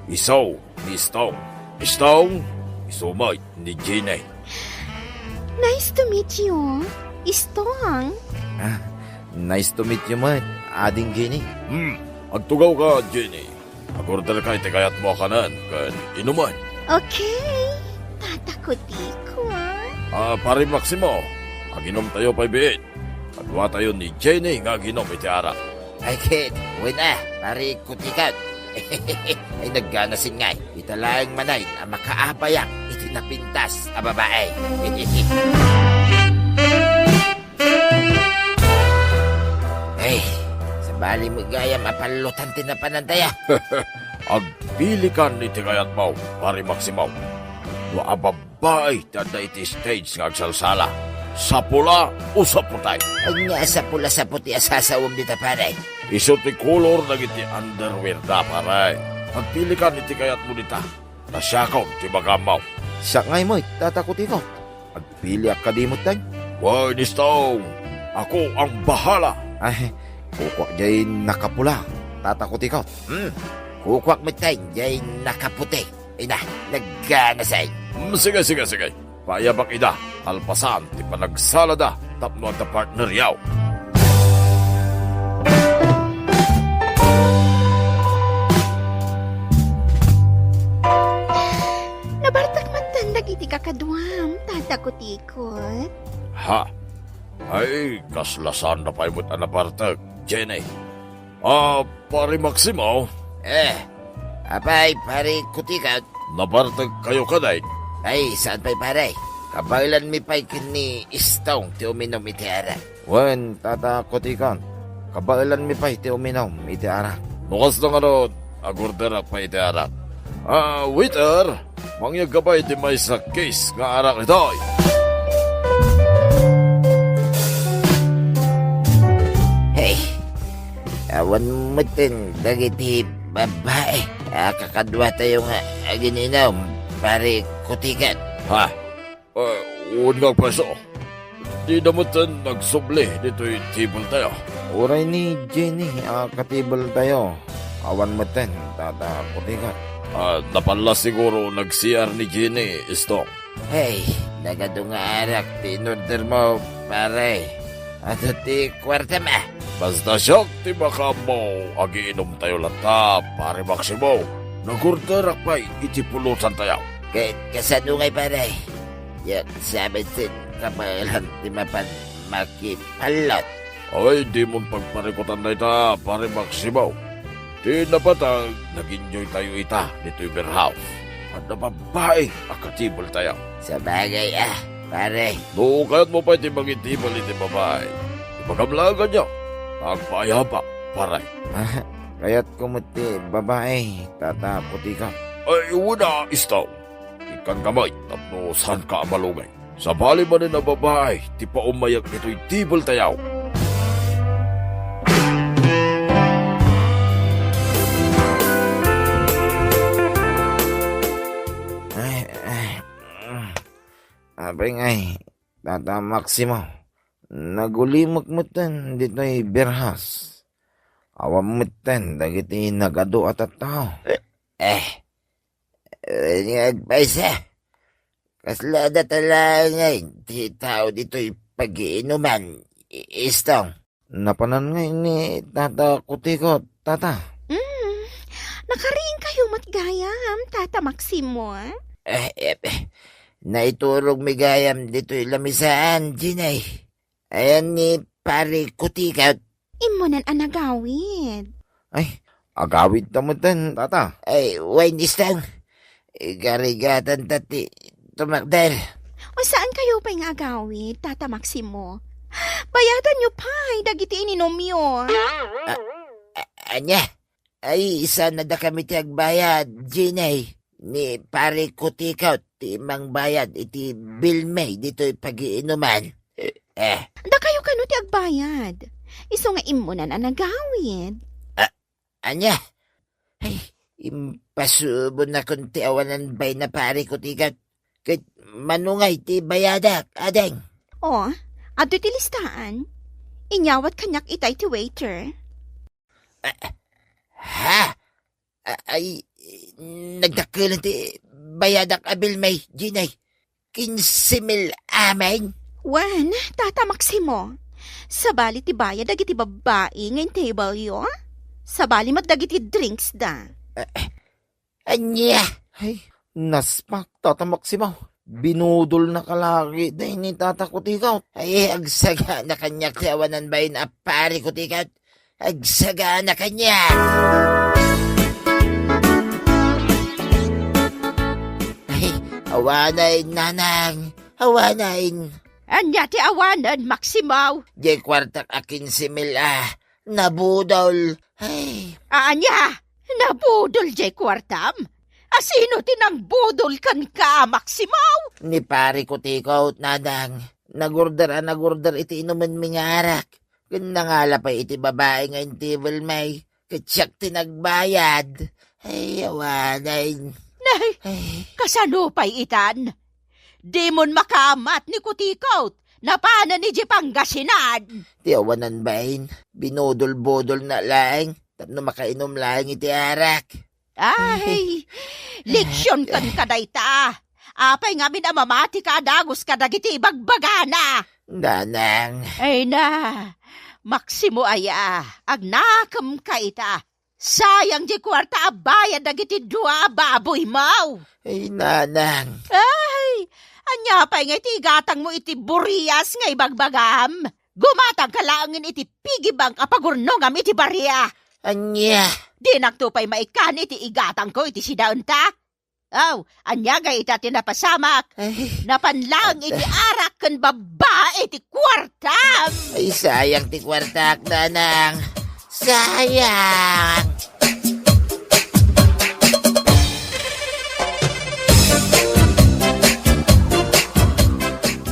isu ni Stone. Stone, isu met ni Jenny. Nice to meet you, Stone. Ah, nice to meet you met, Ading Jenny. Hmm, agtugawka, Jenny. Agorderka iti kayatmo a kanen ken inumen. Okay, Tata Kutikot. Ah, Pare Maximo, aginomtayo pay biit. Kaduatayo ni Jenny nga aginom iti arak. Ay ket, wen a, Pare Kutikot. Ay, nagganasen ngay. Ita laeng manen a makaabayak iti napintas a babai. Ay, sabali met gayam a pallotan ti napanantayo. Agpilikan iti kayatmo, Pare Maximo. No abab- Baay ti adda iti stage nga agsalsala. Sapula o saputay? Ania a sapula, saputi a sasawem dita, pare? Isu ti kolor dagiti underwear da, pare. Agpilikan iti kayatmo dita. Ta siakon ti magammaw. Siak ngay met, Tata Kutikot. Agpiliak kadi met, deng? Wen, Stone. Ako ang bahala. Ay, kukuak jay nakapula, Tata Kutikot. Hmm. Kukuak metten jay nakaputi. Ina, nagganasay. Mm, sige, sige, sige. Paayabak ida, kalpasan ti panagsalada tapno adda partneryaw. Nabartek metten dagiti kakaduam, Tata Kutikot. Ha? Ay, kasla saanda pay met a nabartek, Jenny. Ah, Pari Maximo? Eh, apay, Pari Kutikot? Nabartek kayo kadin? Ay, saan pay, pare? Kabaelanmi pay ken ni Istong ti uminom iti arak. Wen, Tata Kutikot, kabaelanmi pay ti uminom iti arak. No kasta ngarud, agorderak pay iti arak. Ah, waiter, mangyegka pay iti maysa case nga arak ditoy. Hey, awan metten dagiti babae a kakaduatayo nga agin-inom, Pari Kutikot. Ha? Eh, wen nga agpayso. Dida metten nagsubli ditoy table tayo. Uray ni Jenny a katable tayo. Awan metten, Tata Kutikot. Ah, napallas siguro nag-C R ni Jenny, Istong. Hey, nagadu nga arak ti inorder mo, pare. Adu ti kuartam a. Basta siak ti makaammo, agiinom tayo latta, Pare Maximo. Nagorderak pay iti pulotan tayo. Ka-, kasano ngay, pare? Diak sa metten kabaelan ti mapan makipallot. Ay, dimon pagparikutan dayta, Pare Maximo. Ti napatag, nag-enjoy tayo ita ditoy beer house. Adda babae a katable tayo. Sabagay a, pare. No kayatmo pay ti mangitable iti babae, ibagam laeng kaniak. Agpaayabak, pare. Ah, kayatko met ti babae, Tata Kutikot. Ay, wen a, Istong. Ikkanka met tapno saanka a malugay. Sabali manen a babae ti paumayak ditoy table tayo. Ay, ay, mm. Apay ngay, Tata Maximo, nagulimek metten ditoy beer house. Awan metten dagiti nagadu a tattao. Eh, wen nga agpayso. Kasla data laeng ngay ti tao ditoy pagiinuman, I-, Istong? Napanan ngay ni Tata Kutikot, Tata. Mm, nakariingkayo met gayam, Tata Maximo, a? Eh, eh, eh, naiturogmi gayam ditoy lamisaan, Jenny. Ayan ni Pare Kutikot. Immunan a nagawid. Ay, agawidta metten, Tata. Ay, wen, Istong. Igarigatanta ti tumakder. O, saankayo pay nga agawid, Tata Maximo? Bayadanyo pay dagiti ininomyo. A-, a-, ania? Ay, saan a dakami ti agbayad, Jenny. Ni Pare Kutikot ti mangbayad iti bill mi ditoy pagiinuman. Eh. Dakayo kano ti agbayad? Isu nga immunan a nagawid. A-, ania? Ay, impasubonnakon ti awanan bain a Pare Kutikot. Ket mano ngay ti bayadak, ading? O, adtoy ti listaan. Inyawat kaniak itay ti waiter. Ah, ha? A-, ay, nagdakkelan ti bayadak a bill mi, Jenny. Kinse mil amin. Wen, Tata Maximo, sabali ti bayad dagiti babbai nga in-table-yo? Sabali met dagiti drinks da. Ah, ania? Ay, naspak, Tata Maximo. Binudolnaka laeng dayta ni Tata Kutikot. Ay, agsagana kaniak ti awanan bain a Pare Kutikot. Agsagana kaniak. Ay, awanen, nanang. Awanen. Ania ti awanen, Maximo? Diay kuartak a kinse mil a nabudol. Ay. Ania? Nabudol diay kuartam? Asino ti nangbudol kenka, Maximo? Ni Pare Kutikot, nanang. Nagorder a nagorder iti inumenmi nga arak. Ken nangala pay iti babai nga in-table mi. Ket siak ti nagbayad. Ay, awanen. Nay, ay, kasano pay itan? Dimon makaamat ni Kutikot. Napanen idiay Pangasinan. Ti awanan bain, binudol-budolna laeng tapno makainom laeng iti arak. Ay, leksion kenka dayta. Apay ngamin a mamatika a dagus kadagiti ibagbagana? Nanang. Ay na, Maximo aya, agnakem ka ita. Sayang di kuarta a bayad dagiti dua a baboymo. Ay, nanang. Ay, ania pay nga iti igatangmo iti burias nga ibagbagam? Gumatangka laengen iti piggy bank a pagurnongam iti baria. Ania? Dinakto pay maikkan iti igatangko iti sidaenta? Aw, ania gayta ti napasamak? Ay. Napan laeng iti arak ken babbai ti kuartam! Ay, sayang ti kuartak, nanang. Sayang!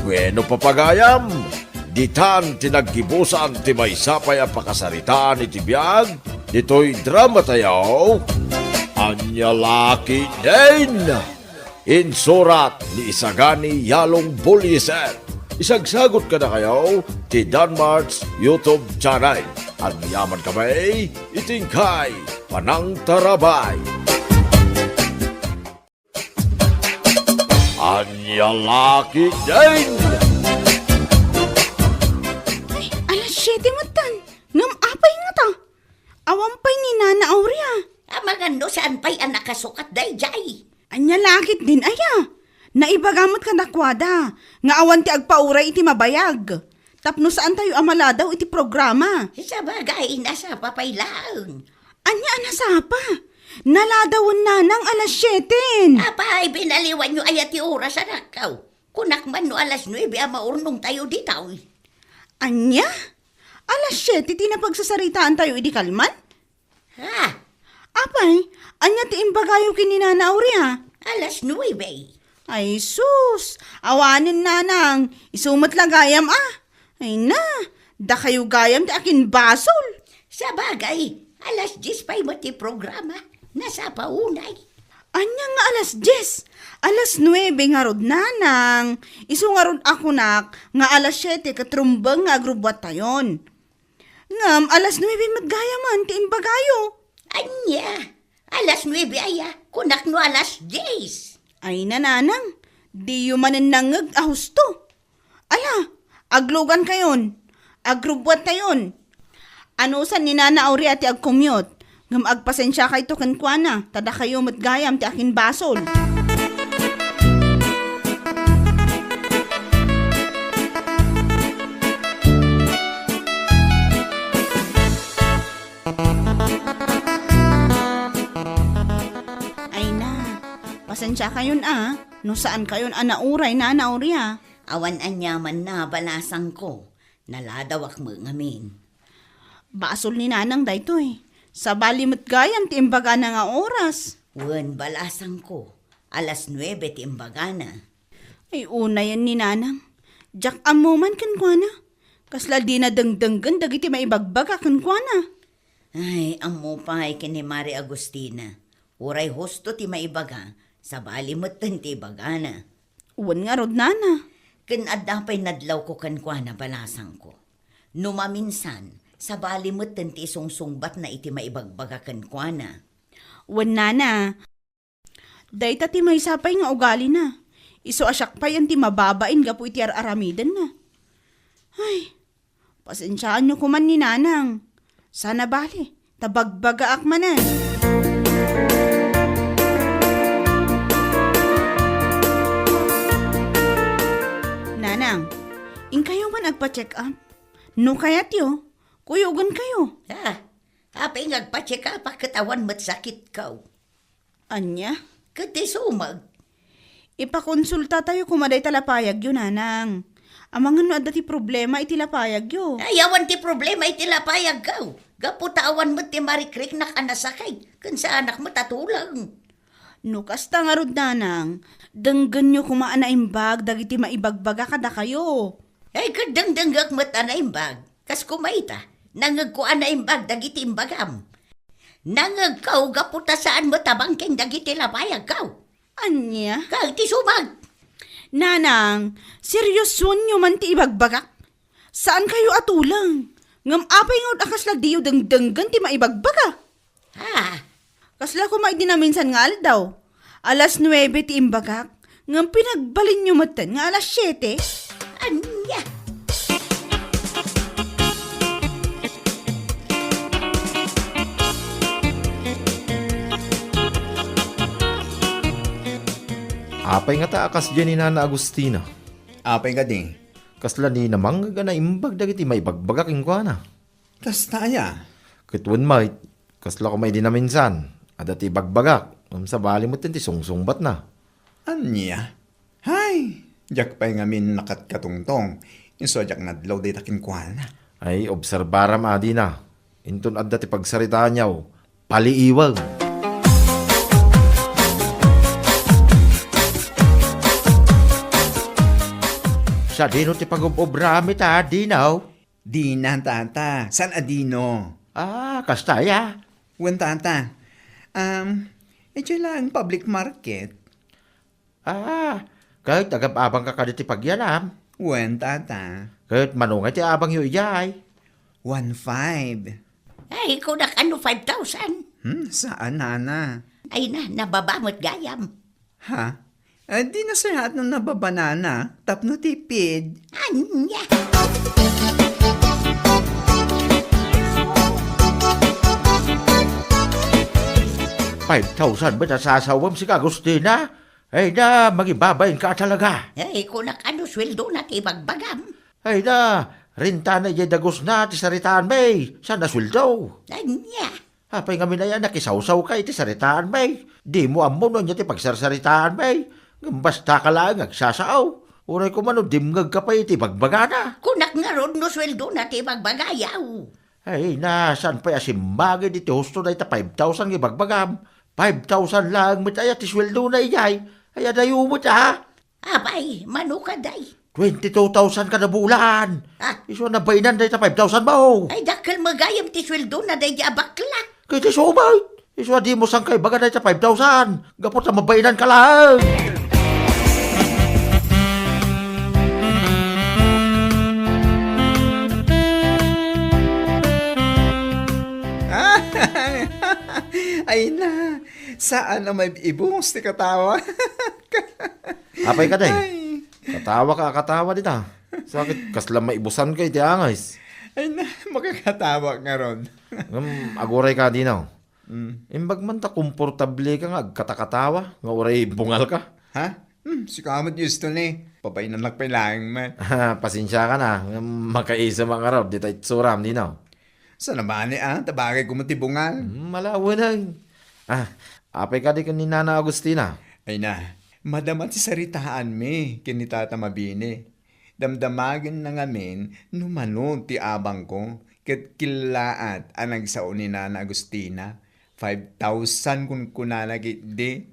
Bueno, papagayam, ditan ti naggibusan ti maysa pay a pakasaritaan iti biag ditoy dramatayo, Ania La Ketdin! Insurat ni Isagani Yalong Buliser. Isagsagut kadakayo ti Danmart's YouTube channel. Agyaman kami iti inkay panangtarabay. Ania La Ketdin! Ay, alas siete metten. Ngem apay ngata? Awan pay ni Nana Aurea. Amangan no saan pay a nakasukat daydiay. Ania La Ketdin aya? Naibaga met kadakuada nga awan ti agpauray iti mabayag. Tapno saantayo a maladaw iti programa. Sabagay, nasapa pay laeng. Ania a nasapa? Naladawen nanang alas siete. Apay, binaliwanyo aya ti oras, anakko? Kunak man no alas nuebe a maurnongtayo ditoy. Ania? Alas siete ti napagsasaritaantayo idi kalman? Ha? Apay, ania ti imbagayo ken ni Nana Aurea? Alas nuebe. Ay sus, awanen nanang, isu met la gayam a. Ay na, dakayo gayam ti akinbasol. Sabagay, alas dies pay met ti programa. Nasapa unay. Ania nga alas dies? Alas nuebe ngarud, nanang. Isu ngarud a kunak nga alas siete ket rumbeng nga agrubbuattayon. Ngem alas nuebe met gayamen ti imbagayo. Ania? Alas nuebe aya? Kunak no alas dies. Ay na, nanang, diyo manen nangngeg a husto. Ala, aglugankayon, agrubbuattayon. Anusan ni Nana Aurea ti agcommute, ngem agpasensiakayto kenkuana, ta dakayo met gayam ti akinbasol. Ay na, pasensiakayon a, no saankayon a nauray, Nana Aurea. Awan aniamanna, balasangko. Naladawak met ngamin. Basol ni nanang daytoy. Sabali met gayam ti imbagana nga oras. Wen, balasangko. Alas nuebe ti imbagana. Ay, unayen ni nanang. Diak ammo man kenkuana. Kasla dina dengdenggen dagiti maibagbaga kenkuana. Ay, ammo pay ken ni Mari Agustina. Uray husto ti maibaga, sabali metten ti ibagana. Wen ngarud, nana. Ken adda pay nadlawko kenkuana, balasangko. No maminsan, sabali metten ti isungsungbatna iti maibagbaga kenkuana. Wen, nana. Dayta ti maysa pay nga ugalina. Isu a siak pay ti mababain gapu iti ar-aramidenna. Ay, pasensiaanyo koman ni nanang. Sana bali, ta bagbagaak manen. Nanang, inkayo man agpa-check up. No kayatyo, kuyogenkayo. Ah, apay nga agpa-check up a ket awan met sakitko? Ania? Ket ti sumag. Ipakonsultatayo koma dayta lapayagyo, nanang. Amangan no adda ti problema iti lapayagyo. Ay, awan ti problema iti lapayagko. Gapu ta awan met ti marikriknak a nasakit, ken saanak met a tuleng. No kasta ngarud, nanang, denggenyo koma a naimbag dagiti maibagbaga kadakayo. Ay, ket dengdengngek met a naimbag. Kas koma ita, nangngegko a naimbag dagiti imbagam. Nangngegko gapu ta saan met a bangkeng dagiti lapayagko. Ania? Kag ti sumag. Nanang, seriosoenyo man ti ibagbagak. Saankayo a tuleng. Ngem apay nga a kasla diyo dengdenggen ti maibagbaga? Ah, Kasla koma idi naminsan nga aldaw. Alas nuebe ti imbagak, ngem pinagbalinyo metten nga alas siete. Ania? Apay ngata a kasdiay ni Nana Agustina? Apay kadi? Kasla ni namangngeg a naimbag dagiti maibagbagak kenkuana. Kasta aya? Ket wen met, kasla koma idi naminsan, adda ti ibagbagak, ngem sabali met ti sungsungbatna. Ania? Hay, diak pay ngamin nakatkatungtong, isu a diak nadlaw dayta kenkuana. Ay, obserbaram a dina. Inton adda ti pagsaritaanyo, paliiwem. Sadino ti pagub-obraam ita, Dino? Dina, tata. Saan a dino? Ah, kasta aya? Wen, tata. Um, idiay laeng public market. Ah, ket agab-abangka kadi ti pagyanam? Wen, tata. Ket mano ngay ti abangyo idiay? One five. Ay, kunak, ano, five thousand? Hmm, saan, nana? Ay na, nababa met gayam. Ha? Eh, di nasayaat no nababa, nana, tapno tipid. Ania? Five thousand met a sasawem, sika, Agustina? Ay na, mangibabain ka talaga. Ay, kunak, ano, sweldona ti ibagbagam? Ay na, rentana idiay dagusna ti saritaanmi, saan a sueldo? Ania? Apay ngamin aya nakisawsawka iti saritaanmi? Dimo ammo no ania ti pagsarsaritaanmi. Ngem basta ka laeng agsasao. Uray koma no dimngegka pay iti ibagbagana. Kunak ngarud no sweldona ti ibagbagayo. Ay na, saan pay a simmangid iti husto dayta five thousand nga ibagbagam? Five thousand laeng met aya ti sweldona idiay. Ay, adayo met, a? Apay, mano kadi? Twenty-two thousand kada bulan. Ah. Isu a nabainan dayta five thousand mo. Ay, dakkel met gayam ti sweldona daydi a bakla. Ket isu met. Isu a dimo sangkay ibaga dayta five thousand. Gapu ta mabainanka laeng. Ay na, saan a maib-ibus ti katawa. Apay kadi? Ay. Katawaka a katawa dita. Sakit, kasla maibusanka iti angis. Ay na, makakatawa ngarud. Ngem, agurayka, Dino. Mm. Imbag man ta komportableka nga agkatakatawa, nga uray bungalka. Ha? Hmm, sika met, Houston, eh. Pabainanak pay laeng met. Pasensiaka na, ngem makaisem a ngarud dita itsuram, Dino. Saan a mani, a, ta bagay koma ti bungal. Hmm, malaweneg. Ah, apay kadi ken ni Nana Agustina? Ay na, madama ti saritaanmi ken ni Tata Mabini. Damdamagenna ngamin no mano ti abangko, ket kellaat a nagsao ni Nana Agustina. Five thousand kunkunana ketdi.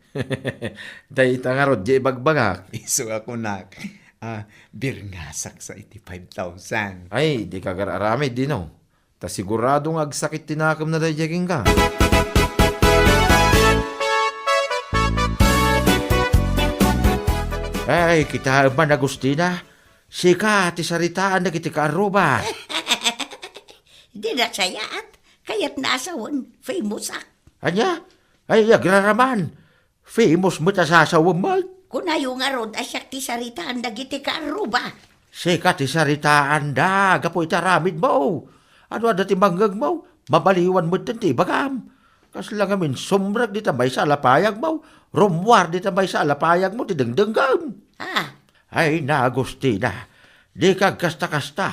Dayta ngarud ti ibagbagak. Isu a kunak, a, birngasak sa iti five thousand. Ay, dika agar-aramid, Dino. Ta sigurado nga agsakit ti nakemna daydiay kenka. Ay, kitaem man, Agustina. Sika ti saritaan dagiti kaarruba. Di nasayaat. Kayatna a sawen, famous ak. Ania? Ay, agraraman. Famous met a sasawem met. Kunayo ngarud a siak ti saritaan dagiti kaarruba. Sika ti saritaanda gapu iti aramidmo. Ano adda ti mangngegmo? Mabaliwan metten ti ibagam. Kasla ngamin sumrek dita maysa a lapayagmo, rummuar dita maysa a lapayagmo ti dengdenggem. Ah. Ay na, Agustina, dika agkasta-kasta.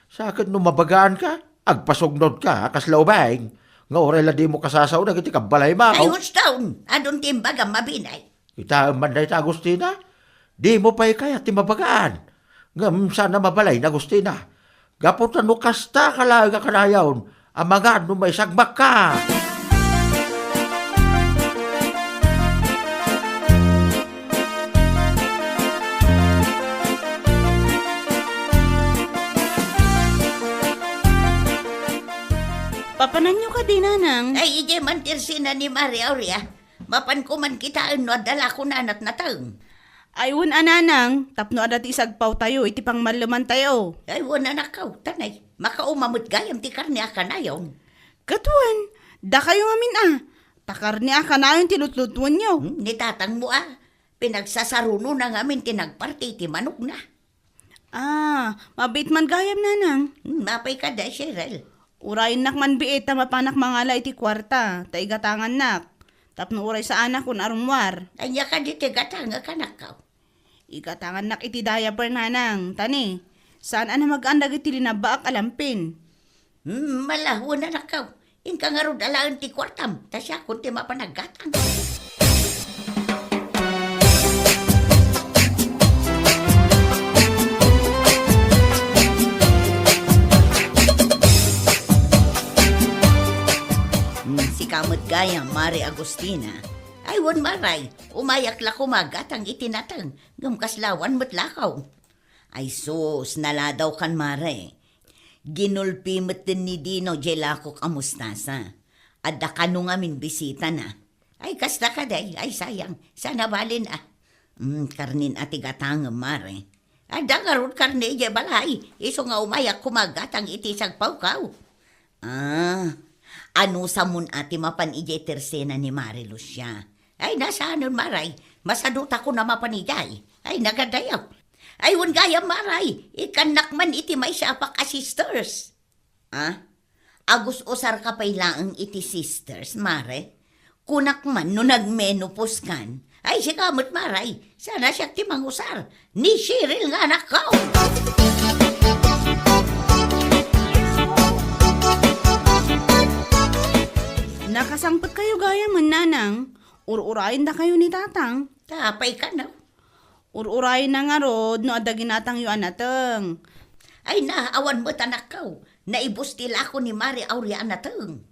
Sa ket no mabagaanka, agpasugnodka a kasla ubing, nga uray la dimo kasasaw dagiti kabbalaymo. Ay, Houston, adun ti imbagam, Mabini. Kitaem man dayta, Agustina. Dimo pay kayat ti mabagaan. Ngem saan a mabalin, Agustina. Gapu ta no kasta ka laeng a kanayon, amangan no maisagmakka. Papananyo kadi, Nanang? Ay, idiay man ti ersena ni Maria Aurea. Mapanko man kitaen no adda la kunana ti nateng. Ay, wen a, Nanang, tapno adda ti isagpawtayo iti pangmallemantayo. Ay, wen, anakko, tanay. Makauma met gayam ti karne a kanayon. Ket wen, dakayo ngamin a, Ta karne a kanayon ti lutlutuenyo. Hmm, ni tatangmo a, pinagsasarunona ngamin ti nagparti iti manokna. Ah, mabiit man gayam, Nanang. Hmm, apay kadi, Cheryl? Urayennak man biit ta mapanak mangala iti kuarta, ta igatangannak. Tapno uray saanak un a rummuar. Ania kadi ti gatangek, anakko? Igatangannak iti diaper, Nanang. Ta ni, saan a namagaan dagiti linabbaak a lampin. Hmm, mala, wen, anakko. Inka ngarud alaen ti kuartam, ta siakon ti mapan aggatang. Hmm, sika met gayam, Mare Agustina. Ay, wen, Mare, umayak la koma aggatang iti nateng, ngem kasla awan met lako. Ay sus, naladawkan, Mare. Ginulpi metten ni Dino diay lakok a mustasa. Adda kano ngamin bisitana. Ay, kasta kadi, ay sayang. Saan a balin a. Mm, karnen a ti gatangem, Mare. Adda ngarud karne diay balay. Isu nga umayak koma aggatang iti sagpawkaw. Ah, anusamon a ti mapan idiay tersena ni Mare Lucia? Ay, na, saanen, Mare. Masadutakon a mapan idiay. Ay, nagadayaw. Ay, wen gayam, Mare. Ikannak man iti maysa a pak a sisters. Ah? Agus-usarka pay laeng iti sisters, Mare? Kunak man no nagmenopause kan. Ay, sika met, Mare. Saan a siak ti mangusar. Ni Cheryl nga anakko. Nakasangpetkayo gayamen, Nanang. Ur-urayendakayo ni Tatang. Ta apay kano? Ur-urayenna ngarud no adda ginatangyo a nateng. Ay na, awan met, anakko. Naibus ti lako ni Mare Aurea a nateng.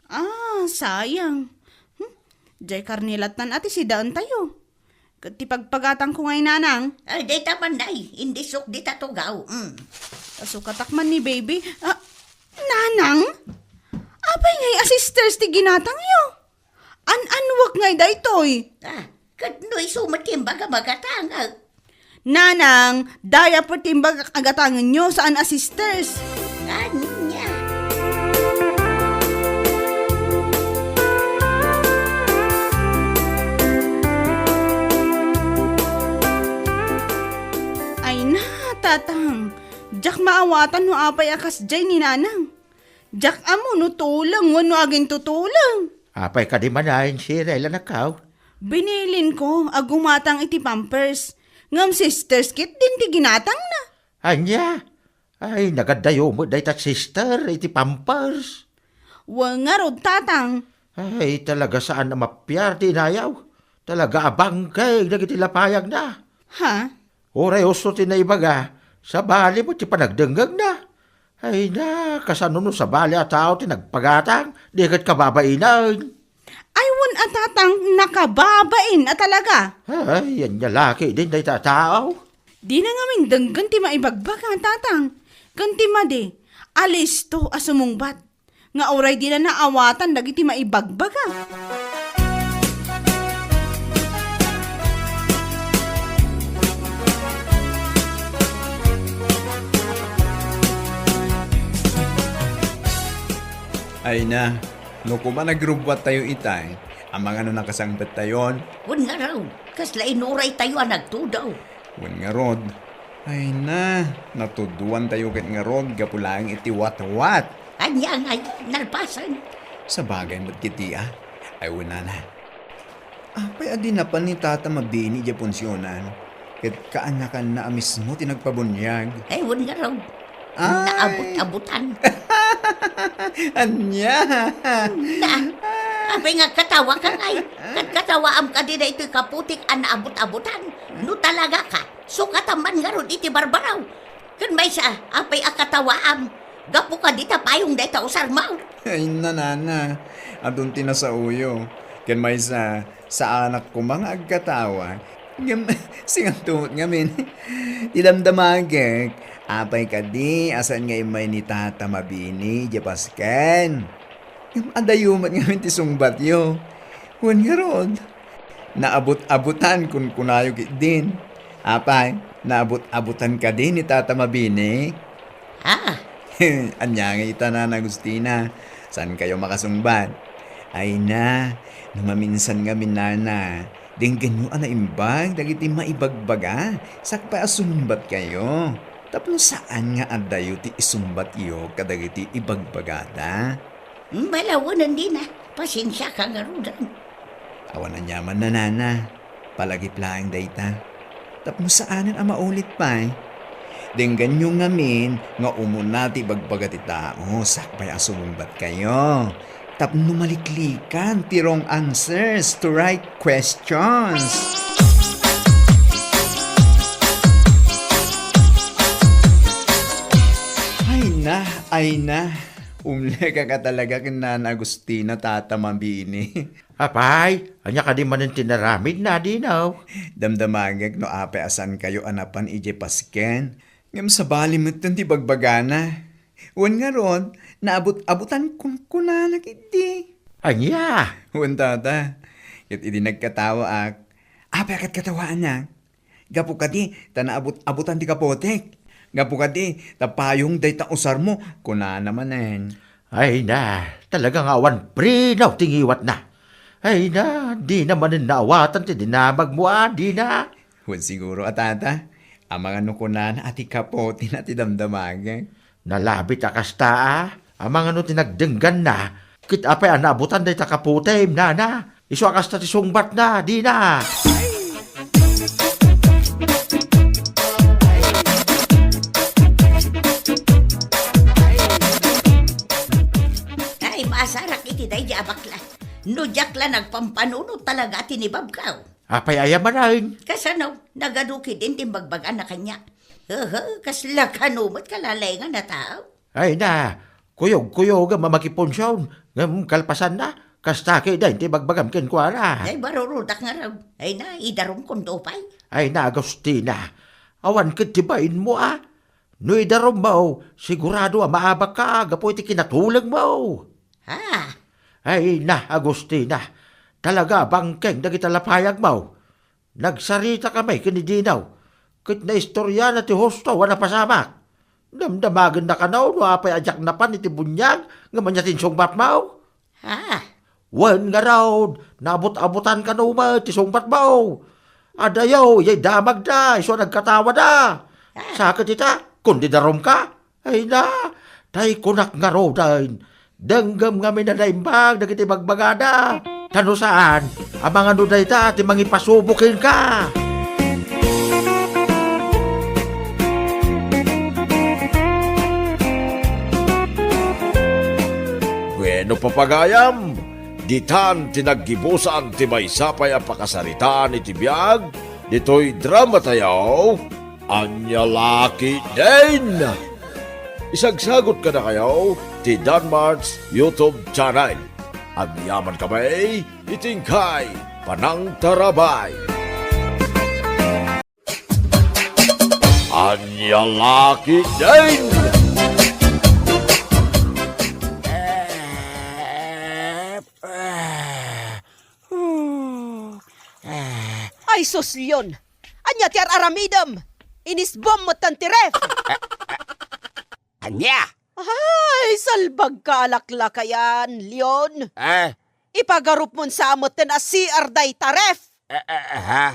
Ah, sayang. Hmm? Diay karne lattan a ti sidaentayo. Ket ti pagpagatangko ngay, Nanang. Ay, dayta man, Nay. Indisok dita tugaw. Mm. Pasukatak man ni Baby. Ah, Nanang? Apay ngay a sisters ti ginatangyo? An-annuak ngay daytoy? Ah, ket no isu met ti imbaga, magatangak. Nanang, diaper ti imbagak a gatangenyo, saan a sisters. Ania? Ay na, Tatang. Diak maawatan no apay a kasdiay ni Nanang. Diak ammo no tuleng wenno agintutuleng. Apay kadi manen, Cheryl, anakko? Binilinko a gumatang iti Pampers. Ngem sisters ketdin ti ginatangna. Ania? Ay, nagaddayo met dayta sister iti Pampers. Wen ngarud, Tatang. Ay, talaga saan a mapiar ti inayaw. Talaga a bangkeg dagiti lapayagna. Ha? Uray usto ti naibaga, sabali met ti panagdengngegna. Ay na, kasano no sabali a tao ti nagpagatang, di ket kababainen? Ay, wen a, Tatang, nakababain a talaga. Ay, ania la ketdin dayta a tao? Dina ngamin denggen ti maibagbaga, Tatang. Ken ti madi, alisto a sumungbat. Nga uray dina naawatan dagiti maibagbaga. Ay na, no koma nagrubbuattayo itay, amangan no nakasangpettayon? Wen ngarud, kasla inuraytayo a nagtudo. Wen ngarud, ay na, natudoantayo ket ngarud gapu laeng iti watwat. Ania ngay, nalpasen? Sabagay met ketdi a. Ay, wen nana. Apay a di napan ni Tata Mabini idiay punsionan? Ket kaanakanna a mismo ti nagpabuniag. Ay, wen ngarud. Ay. Naabut-abutan. Ania? Na, apay nga agkatawaka ngay? Ket katawaam kadi daytoy kaputik a naabut-abutan? No talaga ka, sukatam man ngarud iti barbaraw. Ken maysa, apay a katawaam? Gapu kadi ta payong dayta usarmo? Ay, nanana, adun ti nasaoyo. Ken maysa, saanak koma nga agkatawa. Ngem, singanto met ngamin. Ti damdamagek, apay kadi a saan nga immay ni Tata Mabini idiay pasken? Ngem adayo met ngamin ti sungbatyo. Wen ngarud, naabut-abutan kunkunayo ketdin. Apay, naabut-abutan kadi ni Tata Mabini? Ah. Ania ngay ita, Nana Agustina? Saankayo makasungbat? Ay na, no maminsan ngamin, nana, denggenyo a naimbag dagiti maibagbaga sakbay a sumungbatkayo. Tapno saan nga addayo ti isungbatyo kadagiti ibagbagada. Balawen dina, pasensiaka ngaruden. Awan aniaman, nana. Palagip laeng dayta. Tapno saanen a maulit pay. Dengganyo ngamin nga umuna ti ibagbaga ti tao sakbay a sumungbatkayo. Tapno maliklikan ti wrong answers to right questions. Ay na, ay na. Umlekaka talaga ken Nana Agustina, Tata Mabini. Apay, ania kadi manen ti naramidna, Dinaw? Damdamagek no apay a saankayo a napan idiay pasken. Ngem sabali metten ti bagbagana. Wen ngarud, naabut-abutan kunkunana ketdi. Ania? Wen, Tata. Ket idi nagkatawaak, apay a katkatawaannak? Gapu kadi ta naabut-abutan ti kapotek. Gapu kadi ta payong dayta usarmo, kunana manen. Ay na, talaga nga awan preno ti ngiwatna. Ay na, dina manen naawatan ti dinamagmo a, dina. Wen siguro a, Tata. Amangan no kunana a ti kapotina ti damdamagek. Nalabit a kasta a, amangan no ti nagdengganna, ket apay a naabutan dayta kapotem, nana? Isu a kasta ti sungbatna, dina. Ay, maasarak iti daydi a bakla. No diak la nagpampanunot talaga a tinibabkaw. Apay aya manen? Kasano? Nagadu ketdin ti imbagbaganna kaniak. Hehe, kasla kano met kalalengan a tao. Ay na, kuyogkuyogem a makipunsion, ngem kalpasanna, kasta ketdin ti ibagbagam kenkuana. Ay, barurudak ngarud. Ay na, idarumkonto pay. Ay na, Agustina, awan ket ti bainmo a. No idarummo, sigurado a maabakka gapu iti kinatulengmo. Ha? Ay na, Agustina, talaga a bangkeng dagiti lapayagmo. Nagsaritakami ken ni Dinaw, ket naistoriana ti husto a napasamak. Damdamagenna kano no apay a diak napan iti buniag ngem ania ti insungbatmo? Ha? Wen ngarud, naabut-abutan kano met ti sungbatmo. Adayo, iyay damagda, isu a nagkatawada. Ah. Sa ket ita, kundi darumka? Ay na, tay kunak ngaruden, denggem ngamin a naimbag dagiti bagbagada. Ta no saan, amangan no dayta ti mangipasubo kenka. Bueno, papagayam, ditan ti naggibusan ti maysa pay a pakasaritaan iti biag ditoy dramatayo. Ania la ketdin? Isagsagot kadakayo ti Danmart's YouTube channel. Agyamankami iti inkay panangtarabay. Ania la ketdin? Ay, sus, Leon! Ania ti ar-aramidem? Inisbom metten ti ref! Ania? Ay, salbagka a laklakayan, Leon! Eh? Ipagarupmon sa metten a C R dayta ref! Eh, eh, ha?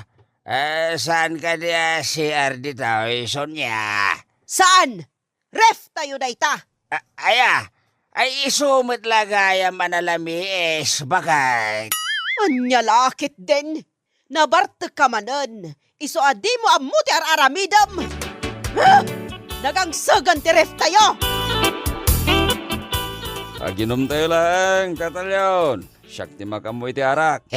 Eh, saan kadi a C R ditoy, Sonia? Saan? Ref tayo dayta. A-, aya? Ay, isu met la gayam a nalamiis, baket. Ania la ketdin? Nabartekka manen. Isu a dimo ammo ti ar-aramidem. Ah! Nagangsegan ti ref tayo. Aginom tayo laeng, Tata Leon. Siak ti makaammo iti arak.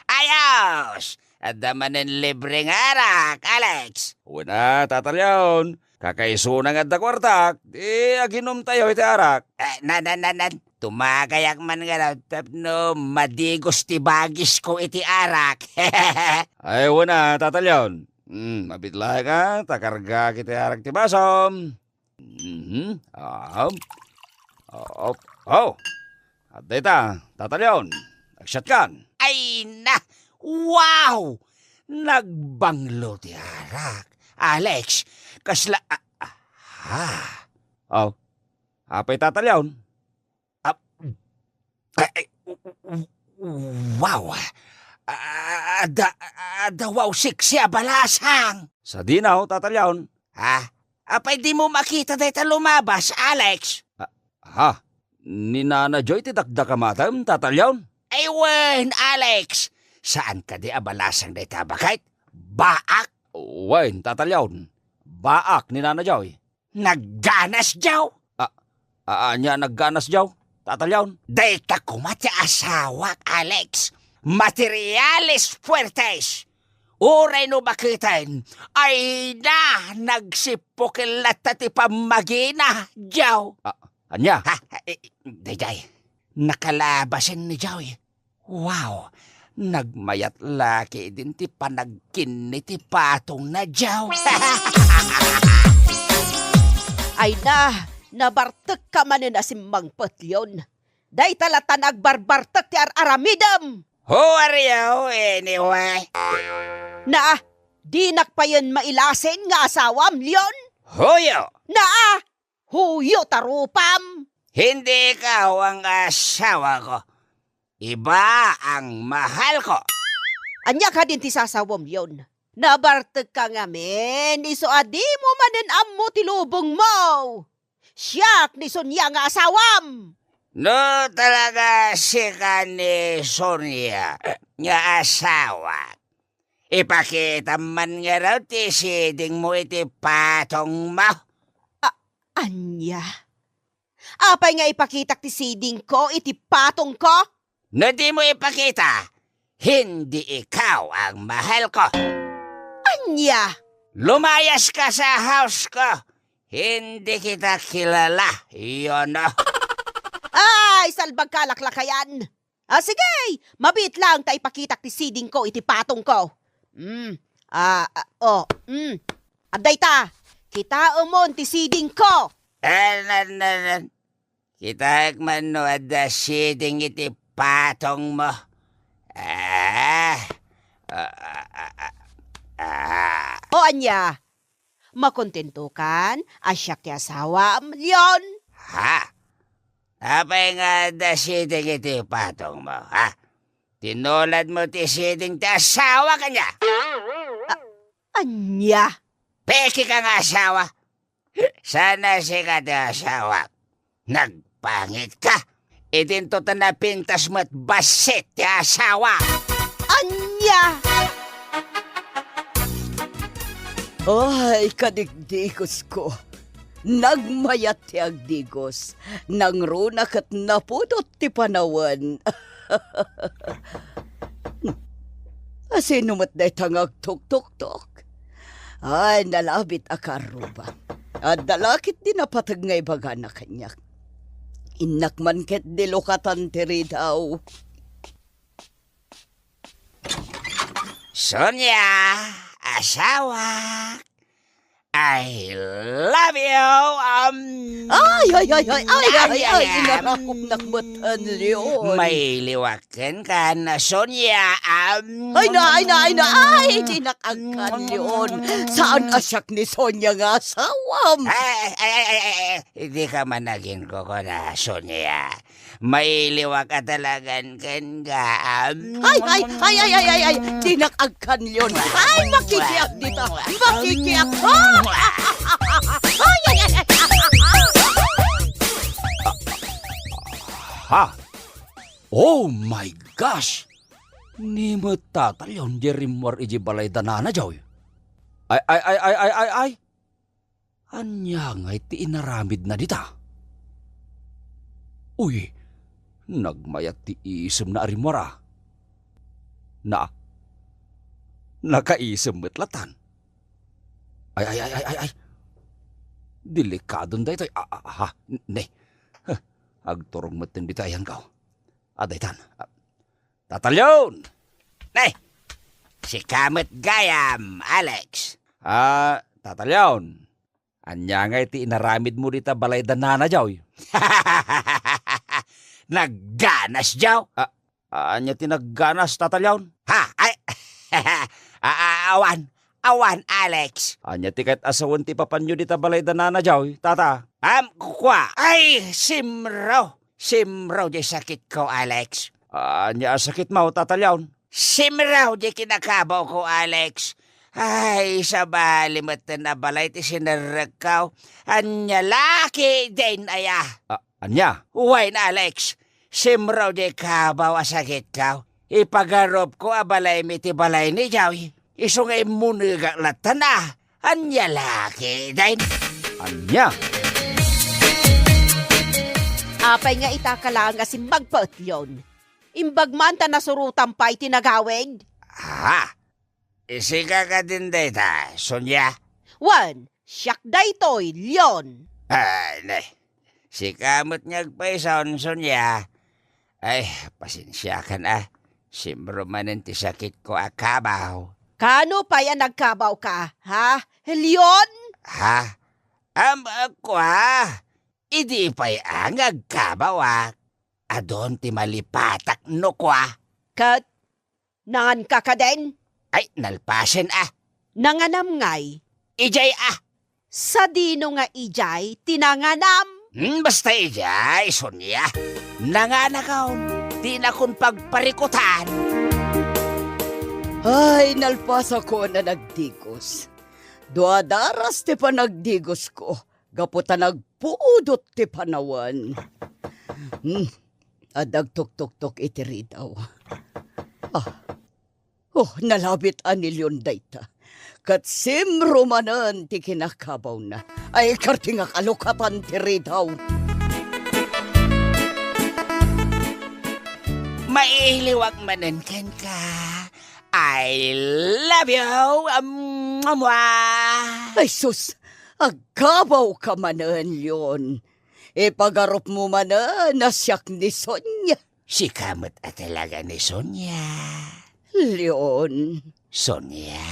Ayos! Adda manen libre nga arak, Alex. Wen a, Tata Leon. Kakaisuna nga adda kuartak, di aginom tayo iti arak. Eh, na, na, na, na, tumagayak man nga tapno madigos ti bagisko iti arak. Ay, wen a, Tata Leon. Hmm, mabitlaeng a, ta kargaak iti arak ti basom. Mhm. Ah. Oh. Oh. At dayta, Tata Leon, agsiatkan. Ay na! Wow! Nagbanglo ti arak. Alex, kasla, ah, ah, ha? Oh. Apay, Tata Leon? Ah, Ay, ay, w-, w-, wow! Ah, adda, adda wow sexy a balasang! Sadino, Tata Leon? Ha? Apay dimo makita dayta lumabas, Alex? Ah, ha? Ni Nana Joy ti dakdakamatem, Tata Leon? Ay wen, Alex! Saan kadi a balasang dayta, baket? Baak? Wen, Tata Leon. Baak ni Nana Joy. Nagganas, Joe? Ah, ah, ania nagganas, Joe? Tata Leon? Dayta koma ti asawak, Alex. Materiales fuertes. Uray no baketen, ay na, nagsipukil latta ti pammagina, Joe. Ah, ania? Ha? Eh, daydiay. Nakalabasen ni Joe. Wow! Nagmayat la ketdin ti panagkinni ti patongna, Joe. Ay na, nabartekka manen a simmangpet, Leon. Dayta latta nagbarbartek ti ar-aramidem. Who are you, anyway? Naa, dinak payen mailasin nga asawam, Leon? Huyo! Naa, huyo ta rupam. Hindi ikaw ang asawa ko. Iba ang mahal ko. Ania kadin ti sasawam, Leon? Nabartekka ngamin, isu a dimo manen ammo ti lubongmo. Siak ni Sonia nga asawam. No talaga sika ni Sonia nga asawa, ipakitam man ngarud ti sidingmo iti patongmo. A-, ania? Apay nga ipakitak ti sidingko iti patongko? No dimo ipakita, hindi ikaw ang mahal ko. Ania? Lumayaska sa house ko. Hindi kita kilala, you know. Ay, salbagka, laklakayan. Ah, sige, mabiit lang ta ipakitak ti sidingko iti patongko. Mm. Ah, ah, oh, mm. Adda ita, kitaemon ti sidingko. Eh, nan, nan, nan. Kitaek man no adda siding iti patongmo. Ah. Ah, ah, ah, ah. O ania? Makontentokan a siak ti asawam, Leon? Ha? Apay nga adda siding iti patongmo, ha? Tinuladmo ti siding ti asawak, ania? A-, ania? Peke ka nga asawa. Saan a sika ti asawak? Nagpangit ka. Idinto ta napintas met bassit ti asawa. Ania? Ay, kadigdigos ko. Nagmayat ti agdigos. Nangruna ket napudot ti panawen. Asino met dayta nga agtuktoktok? Ay, nalabit a karruba. Adda la ketdi napateg nga ibagana kaniak. Innak man ketdi lukatan ti ridaw. Sonia, asawak, I love you, um, Ay, ay, ay, ay, ay, ay, ay, ay, inarakop nak met, Leon. Mailiwak kenka, Sonia, um, Ay na, ay na, ay na, ay, dinak agkan, Leon. Saan a siak ni Sonia nga asawam? Ay, ay, ay, ay, ay, ay, di ka man naging kuko na, Sonia. Mailiwak a talagan kenka, am. Ay, ay, ay, ay, ay, ay, ay, dinak agkan, Leon. Ay, makikiak dita. Makikiak. Ah! Ay, ay, ay, ay. Ha? Oh my gosh! Ni met Tata Leon di rimmuar iji balay da Nana Joy. Ay, ay, ay, ay, ay, ay, ay. Ania ngay ti inaramidna dita? Uy, nagmayat ti isemna a rimmuar a. Na, nakaisem met latan. Ay, ay, ay, ay, ay, ay. Delikadon daytoy. Ah, ah, ha, ne. Huh, agturong metten dita ayanko. Ah, daytan. Ah, Tata Leon! Ne! Sika met gayam, Alex. Ah, Tata Leon. Ania ngay ti inaramidmo dita balay da Nana Joy? Nagganas, Joe? Ah, ania ti nagganas, Tata Leon? Ha? Ay, a-, a-, awan. Awan, Alex. Ania ti ket a sawen ti ipapanyo dita balay da Nana Joy, Tata? Am, kua. Ay, simro. Simro di sakitko, Alex. Ania a sakitmo, Tata Leon? Simro di kinakabawko, Alex. Ay, sabali met a balay ti sinerrekko. Ania la ketdin aya? A-, ania? Wen, Alex. Simro di kabaw a sakitko. Ipagarupko a balaymi ti balay ni Joy. Isu nga immunegak latta. Ania la ketdin? Ania? Apay nga ita ka laeng a simmagpet, Leon? Imbag man ta nasurotam pay ti nagawid? Ha? Sika kadin dayta, Sonia? Wen, siak daytoy, Leon. Ay, ne. Sika met nga agpayson, Sonia. Ay, pasensiakan a. Simro manen ti sakitko a kabaw. Kaano pay a nagkabawka, ha, Leon? Ha? Am, kua, idi pay a nga agkabawak, adun ti malipatak no kua. Ket nanganka kadin? Ay, nalpasen a. Nanganam ngay? Idiay a. Sadino nga idiay ti nanganam? Hmm, basta idiay, Sonia. Nanganakon, dinakon pagparikutan. Ay, nalpasakon a nagdigos. Dua daras ti panagdigosko, gapu ta nagpudot ti panawen. Hmm, adda agtuktuktok iti ridaw. Ah. Oh, nalabit a ni Leon dayta. Ket simro manen ti kinakabawna. Ay, karti nga kalukatan ti ridaw. Mailiwak manen kenka. I love you. Mua, mua. Ay, sus! Agkabawka manen, Leon. Ipagarupmo manen a siak ni Sonia. Sika met a talaga ni Sonia. Leon. Sonia.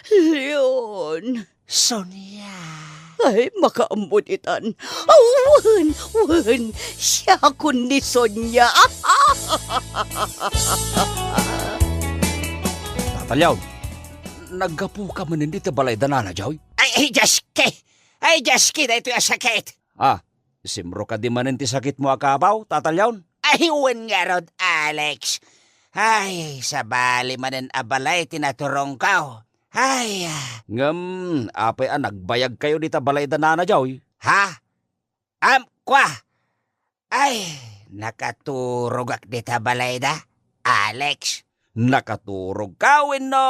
Leon. Sonia. Ay, makaammo ditan. Aw, wen, wen. Siakon ni Sonia. Tata Leon, naggapuka manen dita balay da Nana Joy? Ay, ay, Dios ko! Ay, Dios ko, daytoy a sakit! Ah, simro kadi manen ti sakitmo a kabaw, Tata Leon? Ay, wen ngarud, Alex. Ay, sabali manen a balay ti naturongko. Ay, ah. Ngem, apay a nagbayagkayo dita balay da Nana Joy? Ha? Am, kua? Ay, nakaturogak dita balay da, Alex. Nakaturogka wenno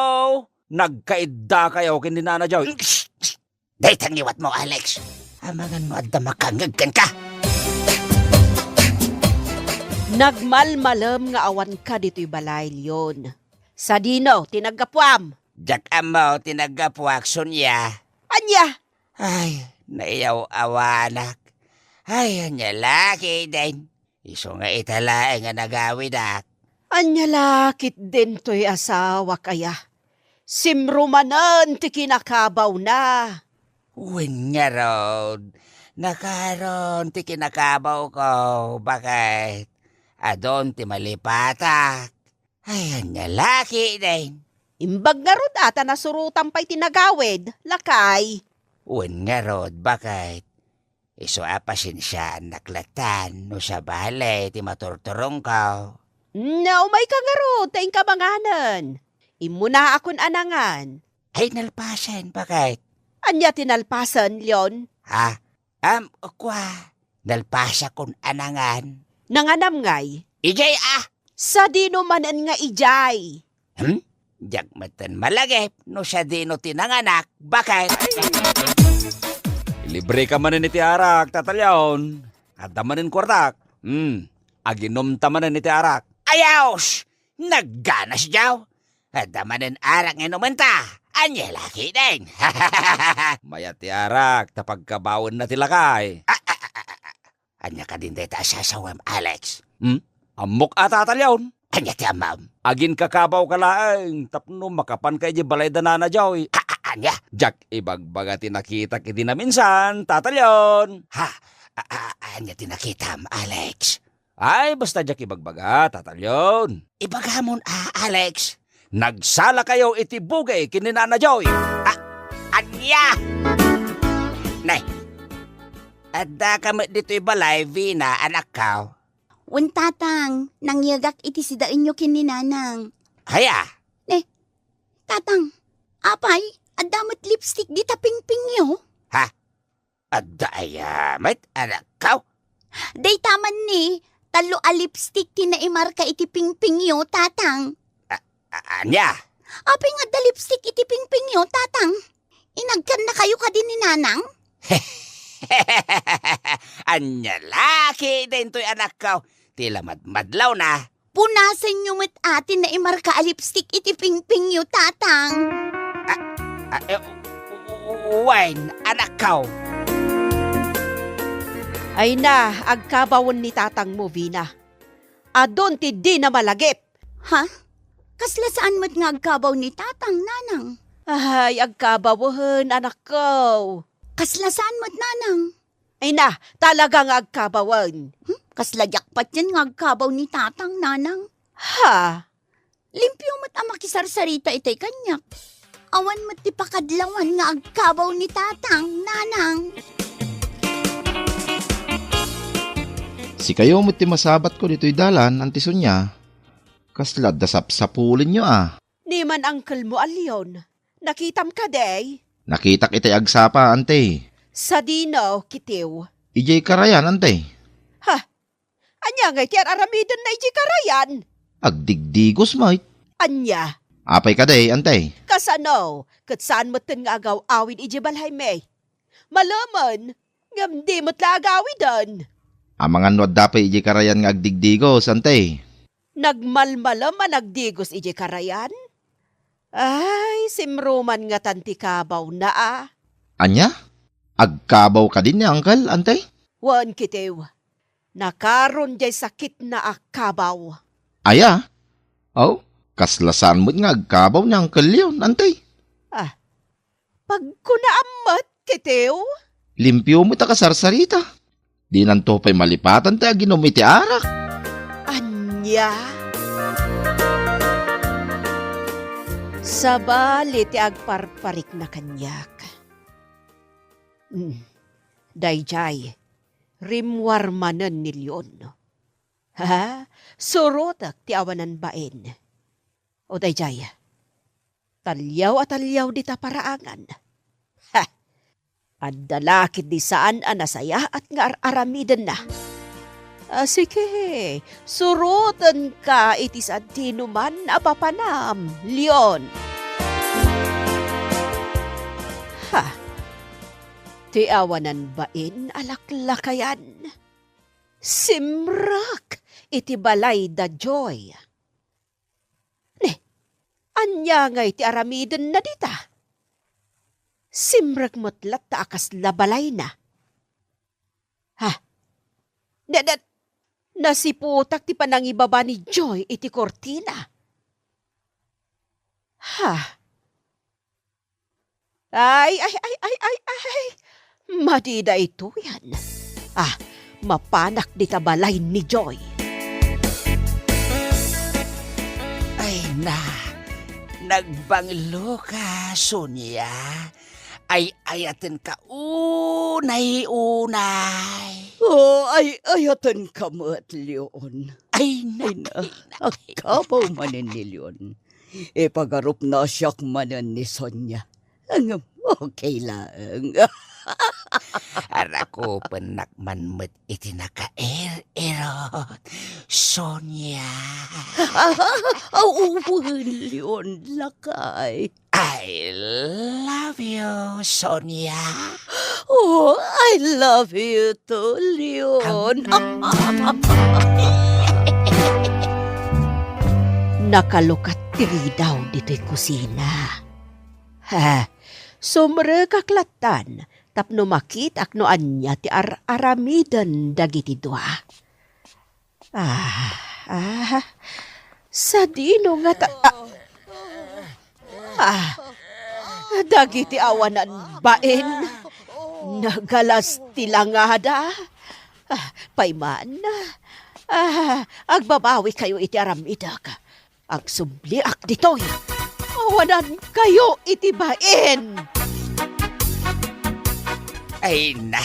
nagkaiddakayo ken ni Nana Joy? Dayta ngiwatmo, Alex. Amangan no adda makangngeg kenka. Nagmalmalem nga awanka ditoy balay, Leon. Sadino ti naggapuam? Diak ammo ti naggapuak, Sonia. Ania? Ay, naiyaw-awanak. Ay, ania la ketdin? Isu nga ita laeng a nagawidak. Ania la ketdin toy asawak aya? Simro manen ti kinakabawna. Wen ngarud, nakaron ti kinakabawko, baket adun ti malipatak. Ay, ania la ketdin? Imbag ngarud a ta nasurotam pay ti nagawid, lakay. Wen ngarud, baket isu a pasensiaannak lattan no sabali ti maturturongko. Mm, umayka ngarud ta inka manganen. Immunaakon a nangan. Ay, nalpasen, baket. Ania ti nalpasen, Leon? Ha? Am, kua, nalpasakon a nangan. Nanganam ngay? Idiay a. Sadino manen nga idiay? Hmm? Diak metten malagip no sadino ti nanganak, baket. Ilibreka manen iti arak, Tata Leon. Adda manen kuartak. Hmm. Aginumta manen iti arak. Ayos! Nagganas diaw. Adda manen arak nga inumenta. Ania la ketdin? Mayat ti arak, ta pagkabawenna ti lakay. A, a, a, a, a. Ania kadin dayta a sasawem, Alex? Hmm? Ammok a, Tata Leon. Ania ti ammom? Aginkakabawka laeng tapno makapanka idiay balay da Nana Joy. A, a, ania? Diak ibagbaga ti nakitak idi naminsan, Tata Leon. Ha? A, a, ania ti nakitam, Alex? Ay, basta diak ibagbaga, Tata Leon. Ibagamon a, Alex. Nagsalakayo iti bugey ken ni Nana Joy. A, ania? Nay. Addaka met ditoy balay, Vina, anakko? Wen, Tatang, nangyegak iti sidaenyo ken ni Nanang. Aya? Ne, Tatang, apay, adda met lipstick dita pingpingyo? Ha? Adda aya met, anakko? Dayta man ni, tallo a lipstick ti naimarka iti pingpingyo, Tatang. A-, a-, ania? Apay nga adda lipstick iti pingpingyo, Tatang? Inagkannakayo kadi ni Nanang? Ania la ketdin toy, anakko? Ti la madmadlawna. Punasenyo met a ti naimarka a lipstick iti pingpingyo, Tatang. A, a, e, u-, u-, u-, wen, anakko. Ay na, agkabawen ni tatangmo, Vina. Adun ti dina malagip. Ha? Kasla saan met nga agkabaw ni Tatang, Nanang? Ay, agkabawen, anakko. Kasla saan met, Nanang? Ay na, talaga nga agkabawen. Hmm? Kasla diak patien nga agkabaw ni Tatang, Nanang. Ha? Limpio met a makisarsarita itay kaniak. Awan met ti pakadlawan nga agkabaw ni Tatang, Nanang. Sikayo met ti masabatko ditoy dalan, Anti Sonia. Kasla adda sapsapulenyo a. Ni man angkelmo a Leon. Nakitam kadi? Nakitak itay agsapa, Anti. Sadino, kitaw? Idiay karayan, Anti. Ha? Ania ngay ti ar-aramidenna idiay karayan? Agdigdigos met. Ania? Apay kadi, Anti? Kasano? Ket saan metten nga agaw-awid idiay balay, May? Malemen, ngem di met la agawiden. Amangan no adda pay idiay karayan nga agdigdigos, Anti. Nagmalmalem a nagdigos idiay karayan? Ay, simruman ngatan ti kabawna a. Ania? Agkabaw kadi ni Uncle, Anti? Wen, kitaw. Nakaron diay sakitna a kabaw. Aya? Aw, kasla saan met nga agkabaw ni Uncle Leon, Anti? Ah, pagkunaam met, kitaw? Limpio met a kasarsarita. Dinanto pay malipatan ti aginum iti arak. Ania? Sabali ti agparparikna kaniak. Mm. Daydiay, rimmuar manen ni Leon. Ha? Surotek ti awanan bain. O daydiay, taliaw a taliaw dita paraangan. Ha! Adda la ketdi saan a nasayaat nga ar-aramidenna. A, sige, surotenka iti sadinoman a papanam, Leon. Ha! Ti awanan bain a laklakayan. Simrek iti balay da Joy. Ne, ania ngay ti aramidenna dita? Simrek met latta a kasla balayna. Ha? Ne, ne, nasiputak ti panangibaba ni Joy iti kurtina. Ha? Ay, ay, ay, ay, ay, ay. Madi daytoyen. Ah, mapanak dita balay ni Joy. Ay na, nagbangloka, Sonia. Ay-ayatenka unay-unay. Oh, ay-ayatenka met, Leon. Ay na, ay na, ay na, ay na. Agkabaw manen ni Leon. Ipagarupna siak manen ni Sonia. Ngem okay laeng. Arakupennak man met iti nakair-irot, Sonia. Aw, wen, Leon, lakay. I love you, Sonia. Oh, I love you too, Leon. Am-, am-, am-, am-, am-, Nakalukat ti ridaw ditoy kusina. Ha, sumrekak lattan tapno makitak no ania ti ar-aramiden dagiti dua. Ah, ah, sadino nga ta-, ah, ah, dagiti awanan bain, nagalas ti langada. Ah, payman, ah, agbabawikayo iti aramidek. Agsubliak ditoy. Awanankayo iti bain. Ay na,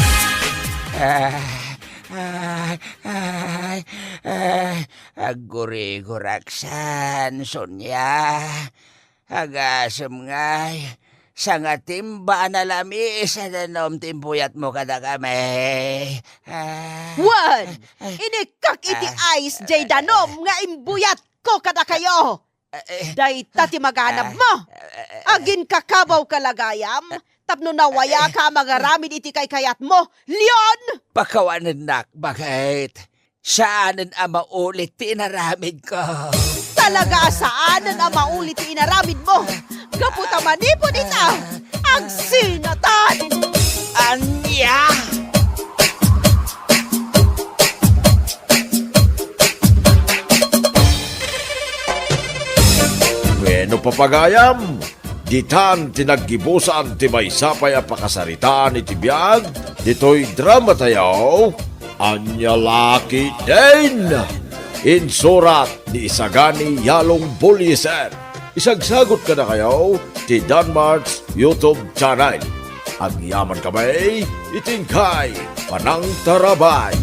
Ah, ay, ay, ay, aggurigurak san, Sonia. Agasem ngay, sangatimba a nalamiis a danum ti imbuyatmo kadakami. Ah, Wen, ah, inikkak iti ah, ice jay ah, danum nga imbuyatko kadakayo. Eh, eh. Dayta ti maganabmo. Ah, eh, eh. Aginkakabawka la gayam, tapno nawayaka a mangaramid iti kaykayatmo, Leon! Pakawanennak, baket. Saanen a maulit ti inaramidko. Talaga a saanen a maulit ti inaramidmo. Gapu ta manipud ita, agsinatan! Ania? Wenno, papagayam, ditan ti naggibusan ti maysa pay a pakasaritaan iti biag ditoy dramatayo, Ania La Ketdin! Insurat ni Isagani Yalong Bullieser. Isagsagut kadakayo ti Danmart's YouTube channel. Agyamankami iti inkay panangtarabay.